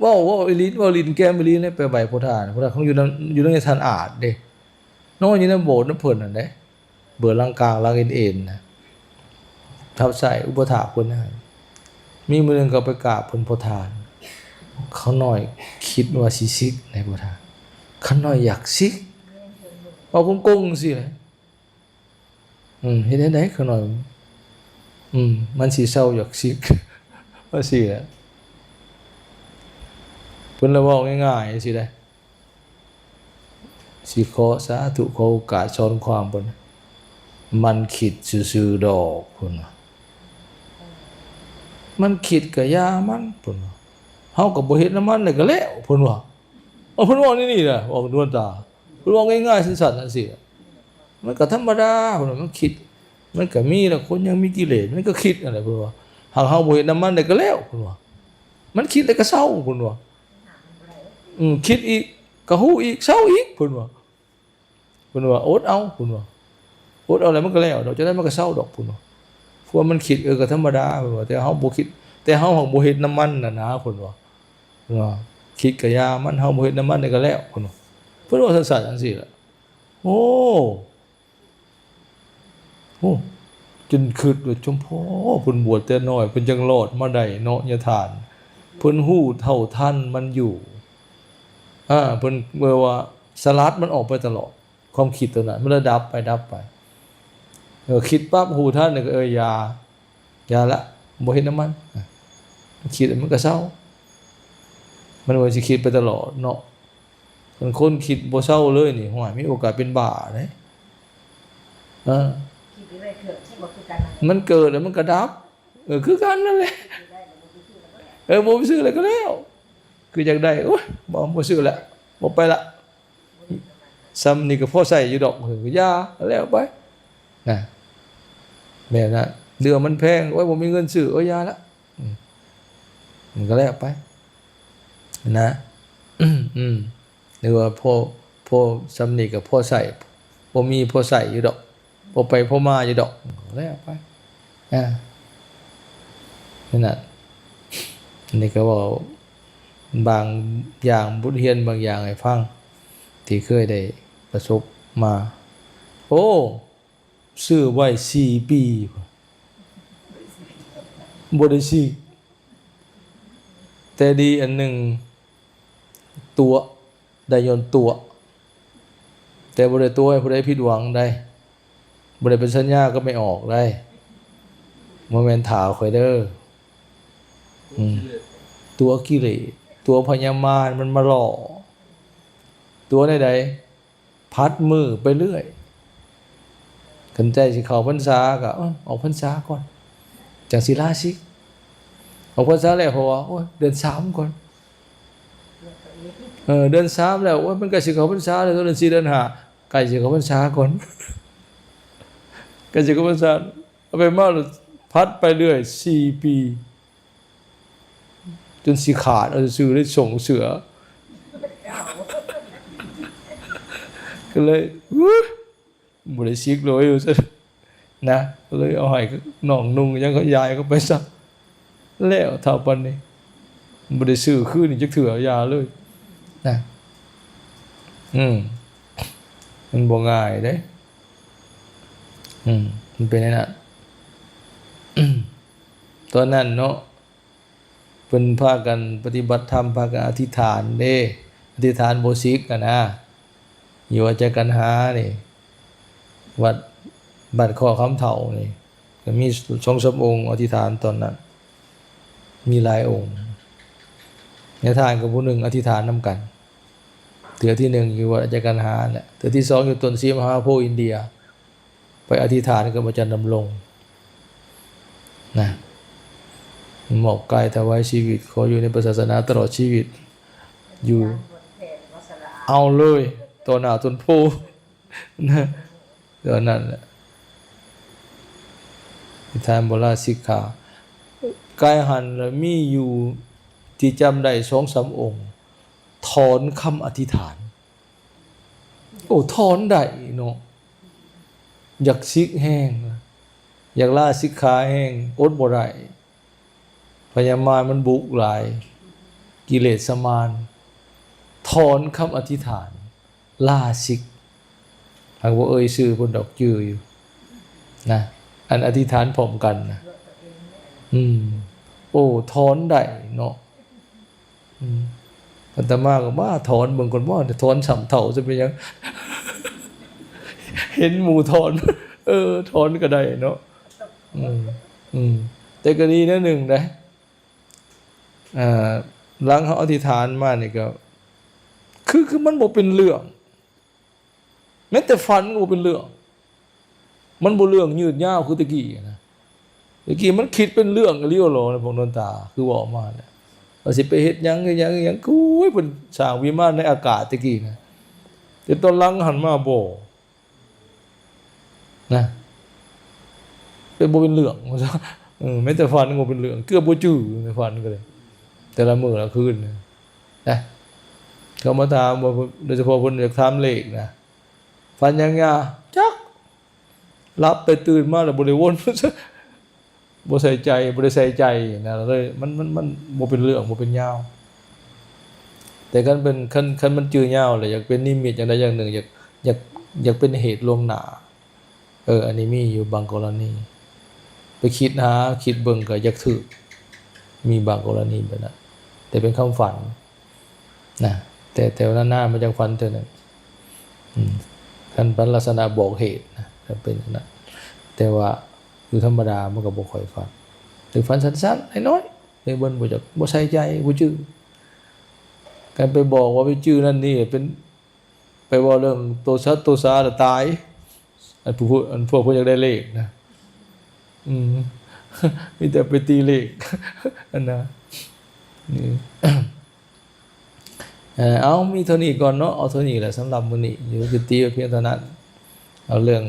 ເວົ້າ ເວົ້າອີ່ຫຼີ ເວົ້າຫຼິ້ນແກ້ມອີ່ຫຼີເດ້ ໄປໄຫວ້ພໍ່ທ່ານ. ພໍ່ທ່ານເຂົາຢູ່ນຳ ຢູ່ນຳຍາທ່ານອາດເດ້ ນອນຢູ່ໃນໂບດນຳເພິ່ນຫັ້ນເດ້ ເບີຫຼັງກາງຫຼັງເອັນໆນະ ຮັບໃຊ້ອຸປະຖາກເພິ່ນນະ. ມີມື້ໜຶ່ງກໍໄປກາບເພິ່ນ ພໍ່ທ່ານ ຂ້ານ້ອຍຄິດວ່າຊິສິກໃດພໍ່ທ່ານ, ຂ້ານ້ອຍຢາກສິກ. ເວົ້າກົງໆຈັ່ງຊີ້ແຫຼະ. ອືມ ເຮັດແນວໃດຂ້ານ້ອຍ ອືມ ມັນຊິເຊົາຢາກສິກ ວ່າຊີ້ແຫຼະ. ເພິ່ນລະເວົ້າງ່າຍໆຈັ່ງຊີ້ແຫຼະ. ຊິຂໍສາທຸ ຂໍໂອກາດສອນຄວາມເພິ່ນ. ມັນຄິດຊື່ໆດອກ ເພິ່ນວ່າ. ມັນຄິດກະຢ່າມັນ ເພິ່ນວ່າ. ເຮົາກໍບໍ່ເຮັດນຳມັນແລ້ວກໍແລ້ວ ເພິ່ນວ່າ. ເອົາ ເພິ່ນເວົ້າແນວນີ້ນະ ເວົ້ານວນຕາ. ເພິ່ນເວົ້າງ່າຍໆສັ້ນໆຈັ່ງຊີ້. ມັນກໍທຳມະດາ ເພິ່ນວ່າ. ມັນຄິດ ມັນກໍມີແຫຼະ ຄົນຍັງມີກິເລດ ມັນກໍຄິດນັ້ນແຫຼະ ເພິ່ນວ່າ. ຫາກເຮົາບໍ່ເຮັດນຳມັນແລ້ວກໍແລ້ວ ເພິ່ນວ່າ. ມັນຄິດແລ້ວກໍເຊົາ ເພິ່ນວ່າ. ອືມ ຄິດອີກ ກໍຮູ້ອີກ ເຊົາອີກ ເພິ່ນວ່າ. ເພິ່ນວ່າ ອົດເອົາ ເພິ່ນວ່າ. ອົດເອົາແລ້ວມັນກໍແລ້ວດອກ ຈັ່ງໃດມັນກໍເຊົາດອກ ເພິ່ນວ່າ. ພວກມັນຄິດ ເອີ ກໍທຳມະດາ ເພິ່ນວ່າ. ແຕ່ເຮົາບໍ່ຄິດ ແຕ່ເຮົາຫາກບໍ່ເຮັດນຳມັນຫັ້ນນະ ເພິ່ນວ່າ. ເພິ່ນວ່າ ຄິດກະຢ່າມັນ ເຮົາບໍ່ເຮັດນຳມັນແລ້ວກໍແລ້ວ ເພິ່ນວ່າ. ເພິ່ນເວົ້າສັ້ນໆຈັ່ງຊີ້ແຫຼະ. ໂອ້ ໂອ້ ຈົນຄິດວ່າ ສົມພໍເພິ່ນບວດແຕ່ນ້ອຍ ເພິ່ນຈັ່ງລອດມາໄດ້ເນາະ ຍາທ່ານ. ເພິ່ນຮູ້ເທົ່າທັນມັນຢູ່. ອາ ເພິ່ນແບບວ່າສະຫຼັດມັນອອກໄປຕະຫຼອດ ຄວາມຄິດຕົວນັ້ນ ມັນລະດັບໄປ ດັບໄປ. ເອີ ຄິດປັບຮູ້ທັນ ເອີ ຢ່າ ຢ່າລະ ບໍ່ເຮັດນຳມັນ. ອາ ຄິດແລ້ວມັນກໍເຊົາ. ມັນບໍ່ຊິຄິດໄປຕະຫຼອດເນາະ. ຄັນຄົນຄິດບໍ່ເຊົາເລີຍນີ້ ໂອ້ຍ ມີໂອກາດເປັນບ້າເດ້. ເອີ ມັນເກີດແລ້ວມັນກໍດັບ. ເອີ ຄືກັນນັ້ນແຫຼະ. ເອີ ບໍ່ໄປຊື້ແລ້ວກໍແລ້ວ. ຄືຢາກໄດ້ ໂອ້ຍ ບໍ່ ບໍ່ຊື້ແລ້ວ ບໍ່ໄປລະ. ສ່ຳນີ້ກໍພໍໃຊ້ຢູ່ດອກ ເອີ ຢ່າ ແລ້ວໄປນະ. ແມ່ນນະ ເລື່ອງມັນແພງ ໂອ້ຍ ບໍ່ມີເງິນຊື້ ໂອ້ຍ ຢ່າລະ. ອືມ ມັນກໍແລ້ວໄປນະ. ອືມ ຫຼືວ່າພໍ ພໍສ່ຳນີ້ກໍພໍໃຊ້ ບໍ່ມີພໍໃຊ້ຢູ່ດອກ ພໍໄປພໍມາຢູ່ດອກ ແລ້ວໄປ. ອາ ນັ້ນນະ ອັນນີ້ກໍເວົ້າບາງຢ່າງ ບົດຮຽນບາງຢ່າງໃຫ້ຟັງ ທີ່ເຄີຍໄດ້ປະສົບມາ. ໂອ້ ຊື້ໄວ້ສີ່ປີ ບໍ່ໄດ້ຊິກ. ແຕ່ດີອັນໜຶ່ງ ຕົວະ ໄດ້ຍ້ອນຕົວະ ແຕ່ບໍ່ໄດ້ຕົວະໃຫ້ຜູ້ໃດຜິດຫວັງໃດ. ບໍ່ໄດ້ໄປສັນຍາກັບແມ່ອອກໃດ. ບໍ່ແມ່ນຖ້າຂ້ອຍເດີ. ອືມ ຕົວະກິເລດ ຕົວະພະຍາມານມັນມາຫຼໍ່. ຕົວະແນວໃດ? ຜັດມື້ໄປເລື້ອຍ. ຄັນໃກ້ຊິເຂົ້າພັນສາກໍ ເອີ ອອກພັນສາກ່ອນ ຈັ່ງຊິລາສິກ. ອອກພັນສາແລ້ວ ເພາະວ່າ ໂອ້ຍ ເດືອນສາມກ່ອນ. ເອີ ເດືອນສາມແລ້ວ ໂອ້ຍ ມັນໃກ້ຊິເຂົ້າພັນສາແລ້ວ ເດືອນສີ່ ເດືອນຫ້າ ໃກ້ຊິເຂົ້າພັນສາກ່ອນ. ໃກ້ຊິເຂົ້າພັນສາ ເອົາໄປມາ ຜັດໄປເລື້ອຍສີ່ປີ ຈົນຊິຂາດເອົາຊື່ໆ ໄດ້ສົ່ງເສືອ ກໍເລີຍ ອຸ້ຍ ບໍ່ໄດ້ສິກເລີຍ ວ່າຊັ້ນນະ. ກໍເລີຍເອົາໃຫ້ນ້ອງນຸ່ງຫຍັງ ເຂົາຢາຍເຂົາໄປຊະ ແລ້ວເທົ່າປານນີ້ ບໍ່ໄດ້ຊື້ຄືນອີກຈັກເທື່ອ ຢ່າເລີຍນະ. ອືມ ມັນບໍ່ງ່າຍເດ້. ອືມ ມັນເປັນແນວນັ້ນ. ຕອນນັ້ນເນາະ ເພິ່ນພາກັນປະຕິບັດທຳ ພາກັນອະທິຖານເດ້ ອະທິຖານບໍ່ສິກຫັ້ນນະ ຢູ່ວັດຈະກັນຫານີ້ ວັດບ້ານຄໍຄຳເຖົ້ານີ້ ກໍມີສອງສາມອົງອະທິຖານຕອນນັ້ນ ມີຫຼາຍອົງ. ຍາທ່ານກັບຜູ້ໜຶ່ງອະທິຖານນຳກັນ ເທື່ອທີໜຶ່ງຢູ່ວັດອາຈານກັນຫາແຫຼະ ເທື່ອທີສອງຢູ່ຕົ້ນສີມະຫາໂພອິນເດຍ ໄປອະທິຖານກັບອາຈານດຳລົງນະ ມອບກາຍຖວາຍຊີວິດ ຂໍຢູ່ໃນພະສາສະໜາຕະຫຼອດຊີວິດ ຢູ່ ເອົາເລີຍ ຕໍ່ໜ້າຕົ້ນໂພນະ ຕອນນັ້ນແຫຼະ ອະທິຖານບໍ່ລາສິກຂາ. ກາຍຫັ້ນລະມີຢູ່ທີ່ຈຳໄດ້ສອງສາມອົງ ຖອນຄຳອະທິຖານ. ໂອ້ ຖອນໄດ້ເນາະ ຢາກສິກແຮງ ຢາກລາສິກຂາແຮງ ອົດບໍ່ໄດ້. ພະຍາມານມັນບຸກຫຼາຍ ກິເລສະມານ ຖອນຄຳອະທິຖານ ລາສິກ ຫາກບໍ່ເອີ່ຍຊື່ເພິ່ນດອກ ຈື່ຢູ່ນະ ອັນອະທິຖານພ້ອມກັນນະ. ອືມ ໂອ້ ຖອນໄດ້ເນາະ. ອືມ ອາດຕະມາກໍມາຖອນເບິ່ງກ່ອນວ່າ ຖອນຊ້ຳເທົ່າຈະເປັນຫຍັງ ເຫັນໝູ່ຖອນ ເອີ ຖອນກໍໄດ້ເນາະ. ອືມ ອືມ ແຕ່ກໍດີແນວໜຶ່ງໄດ໋ ອ່າ ຫຼັງເຮົາອະທິຖານມານີ້ກໍ ຄື ຄືມັນບໍ່ເປັນເລື່ອງ ແມ້ແຕ່ຝັນກໍບໍ່ເປັນເລື່ອງ ມັນບໍ່ເລື່ອງຍືດຍາວຄືແຕ່ກີ້ນະ. ແຕ່ກີ້ມັນຄິດເປັນເລື່ອງອີ່ຫຼີຫຼໍ ພວກໂນນຕາ ຄືເວົ້າມາແຫຼະ ວ່າຊິໄປເຮັດຫຍັງ ເຮັດຫຍັງ ເຮັດຫຍັງ ໂອ້ຍ ເພິ່ນສ້າງວິມານໃນອາກາດແຕ່ກີ້ນະ ແຕ່ຕອນຫຼັງຫັນມາບໍ່ ນະ ເປັນ ບໍ່ເປັນເລື່ອງ ເອີ ແມ້ແຕ່ຝັນກໍບໍ່ເປັນເລື່ອງ ເກືອບບໍ່ຈື່ໃນຝັນກໍໄດ້ ແຕ່ລະມື້ລະຄືນນະ. ເຂົາມາຖາມວ່າ ໂດຍສະເພາະເພິ່ນຢາກຖາມເລກນະ ຝັນຫຍັງຍາ ຈັກ ຫຼັບໄປຕື່ນມາແລ້ວບໍ່ໄດ້ວົນ ບໍ່ໃສ່ໃຈ ບໍ່ໄດ້ໃສ່ໃຈນະ ເລີຍ ມັນ ມັນ ມັນບໍ່ເປັນເລື່ອງ ບໍ່ເປັນຍາວ. ແຕ່ຄັນເປັນ ຄັນ ຄັນມັນຈື່ຍາວແລ້ວ ຢາກເປັນນິມິດຢ່າງໃດຢ່າງໜຶ່ງ ຢາກ ຢາກ ຢາກເປັນເຫດລ່ວງໜ້າ ເອີ ອັນນີ້ມີຢູ່ບາງກໍລະນີ ໄປຄິດຫາ ຄິດເບິ່ງກໍຢາກຖືກ ມີບາງກໍລະນີແບບນັ້ນ ແຕ່ເປັນຄຳຝັນ ນະ ແຕ່ ແຕ່ວ່ານານໆມາຈະຝັນເທື່ອໜຶ່ງ ອືມ ຄັນຝັນລັກສະນະບອກເຫດນະ ກໍເປັນຈັ່ງນັ້ນ. ແຕ່ວ່າຢູ່ທຳມະດາມັນກໍບໍ່ຄ່ອຍຝັນ ຫຼືຝັນສັ້ນໆ ນ້ອຍໆ ເລີຍບໍ່ ບໍ່ຈັກ ບໍ່ໃສ່ໃຈ ບໍ່ຈື່. ການໄປບອກວ່າໄປຈື່ນັ້ນນີ້ ເປັນ ໄປເວົ້າເລື່ອງໂຕສັດໂຕສາລະຕາຍ. ອັນຜູ້ ອັນພວກເພິ່ນຢາກໄດ້ເລກນະ ອືມ ມີແຕ່ໄປຕີເລກ ອັນນະ ນີ້ ເອີ ເອົາ ມີເທົ່ານີ້ກ່ອນເນາະ ເອົາເທົ່ານີ້ແຫຼະສຳລັບມື້ນີ້ ຢູ່ ຍຸຕິໄວ້ພຽງເທົ່ານັ້ນ ເອົາເລື່ອງ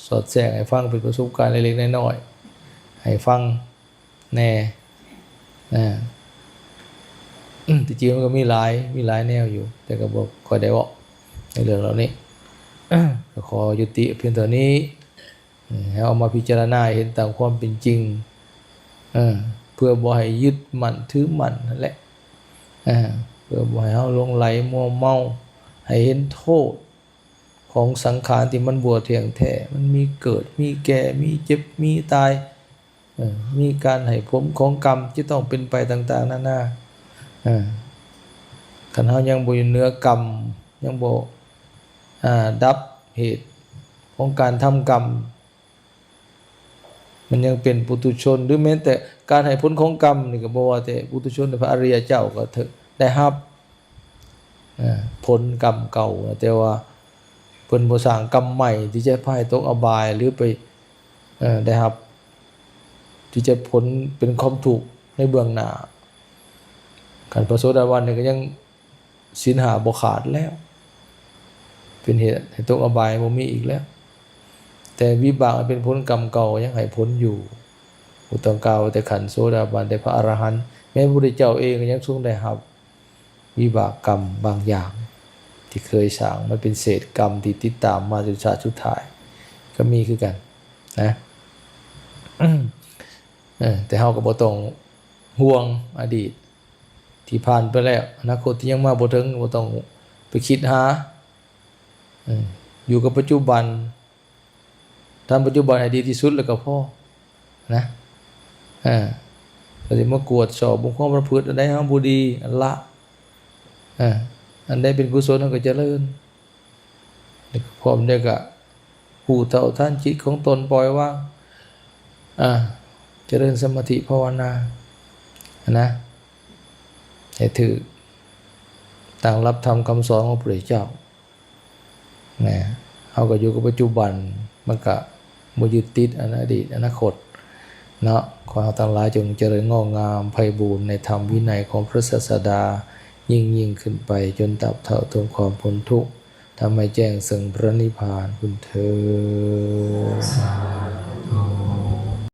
ສອດແຊກໃຫ້ຟັງ ເປັນປະສົບການເລັກໆນ້ອຍໆໃຫ້ຟັງ ແດ່ ອາ ທີ່ຈິງມັນກໍມີຫຼາຍ ມີຫຼາຍແນວຢູ່ ແຕ່ກໍບໍ່ຄ່ອຍໄດ້ເວົ້າໃນເລື່ອງເຫຼົ່ານີ້ ກໍຂໍຍຸຕິພຽງເທົ່ານີ້ ໃຫ້ເຮົາເອົາມາພິຈາລະນາໃຫ້ເຫັນຕາມຄວາມເປັນຈິງ ເພື່ອບໍ່ໃຫ້ຍຶດໝັ້ນຖືໝັ້ນນັ້ນແຫຼະ ເພື່ອບໍ່ໃຫ້ເຮົາຫຼົງໄຫຼມົວເມົາ ໃຫ້ເຫັນໂທດ ຂອງສັງຂານທີ່ມັນບໍ່ທ່ຽງແທ້ ມັນມີເກີດ ມີແກ່ ມີເຈັບ ມີຕາຍ ເອີ ມີການໃຫ້ຜົນຂອງກຳທີ່ຕ້ອງເປັນໄປຕ່າງໆນານາ ເອີ ຄັນເຮົາຍັງບໍ່ຢູ່ເໜືອກຳ ຍັງບໍ່ ອາ ດັບເຫດຂອງການທຳກຳ ມັນຍັງເປັນປຸຖຸຊົນ ຫຼືແມ້ແຕ່ການໃຫ້ຜົນຂອງກຳນີ້ ກໍບໍ່ວ່າແຕ່ປຸຖຸຊົນ ແຕ່ພະອະລິຍະເຈົ້າກໍຖືກໄດ້ຮັບ ເອີ ຜົນກຳເກົ່າ ແຕ່ວ່າເພິ່ນບໍ່ສ້າງກຳໃໝ່ທີ່ຈະພາໃຫ້ຕົກອະບາຍ ຫຼືໄປ ເອີ ໄດ້ຮັບ ທີ່ຈະຜົນເປັນຄວາມທຸກໃນເບື້ອງໜ້າ. ຄັນພະໂສດາບັນນີ້ກໍຍັງ ສິນຫ້າບໍ່ຂາດແລ້ວ ເປັນເຫດໃຫ້ຕົກອະບາຍບໍ່ມີອີກແລ້ວ ແຕ່ວິບາກອັນເປັນຜົນກຳເກົ່າຍັງໃຫ້ຜົນຢູ່ ບໍ່ຕ້ອງກ່າວແຕ່ຂັ້ນໂສດາບັນ ແຕ່ພະອະລະຫັນ ແມ່ນພະພຸດທະເຈົ້າເອງກໍຍັງຊົງໄດ້ຮັບວິບາກກຳບາງຢ່າງທີ່ເຄີຍສ້າງ ມັນເປັນເສດກຳທີ່ຕິດຕາມມາຈົນຊາດສຸດທ້າຍ ກໍມີຄືກັນນະ ເອີ ແຕ່ເຮົາກໍບໍ່ຕ້ອງຫ່ວງອະດີດ ທີ່ຜ່ານໄປແລ້ວ ອະນາຄົດທີ່ຍັງມາບໍ່ເຖິງ ບໍ່ຕ້ອງໄປຄິດຫາ ເອີ ຢູ່ກັບປັດຈຸບັນ ທຳປັດຈຸບັນໃຫ້ດີທີ່ສຸດແລ້ວກໍພໍນະ ເອີ ກໍຊິມາກວດສອບເບິ່ງຄວາມປະພຶດ ອັນໃດເຮົາບໍ່ດີ ອັນລະ ເອີ ອັນໃດເປັນກຸສົນ ເຮົາກໍຈະເລີນ ແລ້ວກໍພ້ອມແລ້ວກໍຮູ້ເທົ່າທັນຈິດຂອງຕົນ ປ່ອຍວາງ ອາ ຈະເລີນສະມາທິພາວະນາ ນະ ໃຫ້ຖືກຕາມຫຼັກທຳຄຳສອນຂອງພະພຸດທະເຈົ້າ ນະ ເຮົາກໍຢູ່ກັບປັດຈຸບັນ ມັນກໍບໍ່ຍຶດຕິດອັນອະດີດອະນາຄົດເນາະ. ຂໍໃຫ້ເຮົາທັງຫຼາຍຈົ່ງຈະເລີນງອກງາມໄພບູນໃນທຳວິໄນຂອງພະສາສະດາ ຍິ່ງໆຂຶ້ນໄປ ຈົນຕາບເທົ່າຖິງຄວາມພົ້ນທຸກ ທຳໃຫ້ແຈ້ງເຊິ່ງພະນິບພານພຸ້ນເທີດ.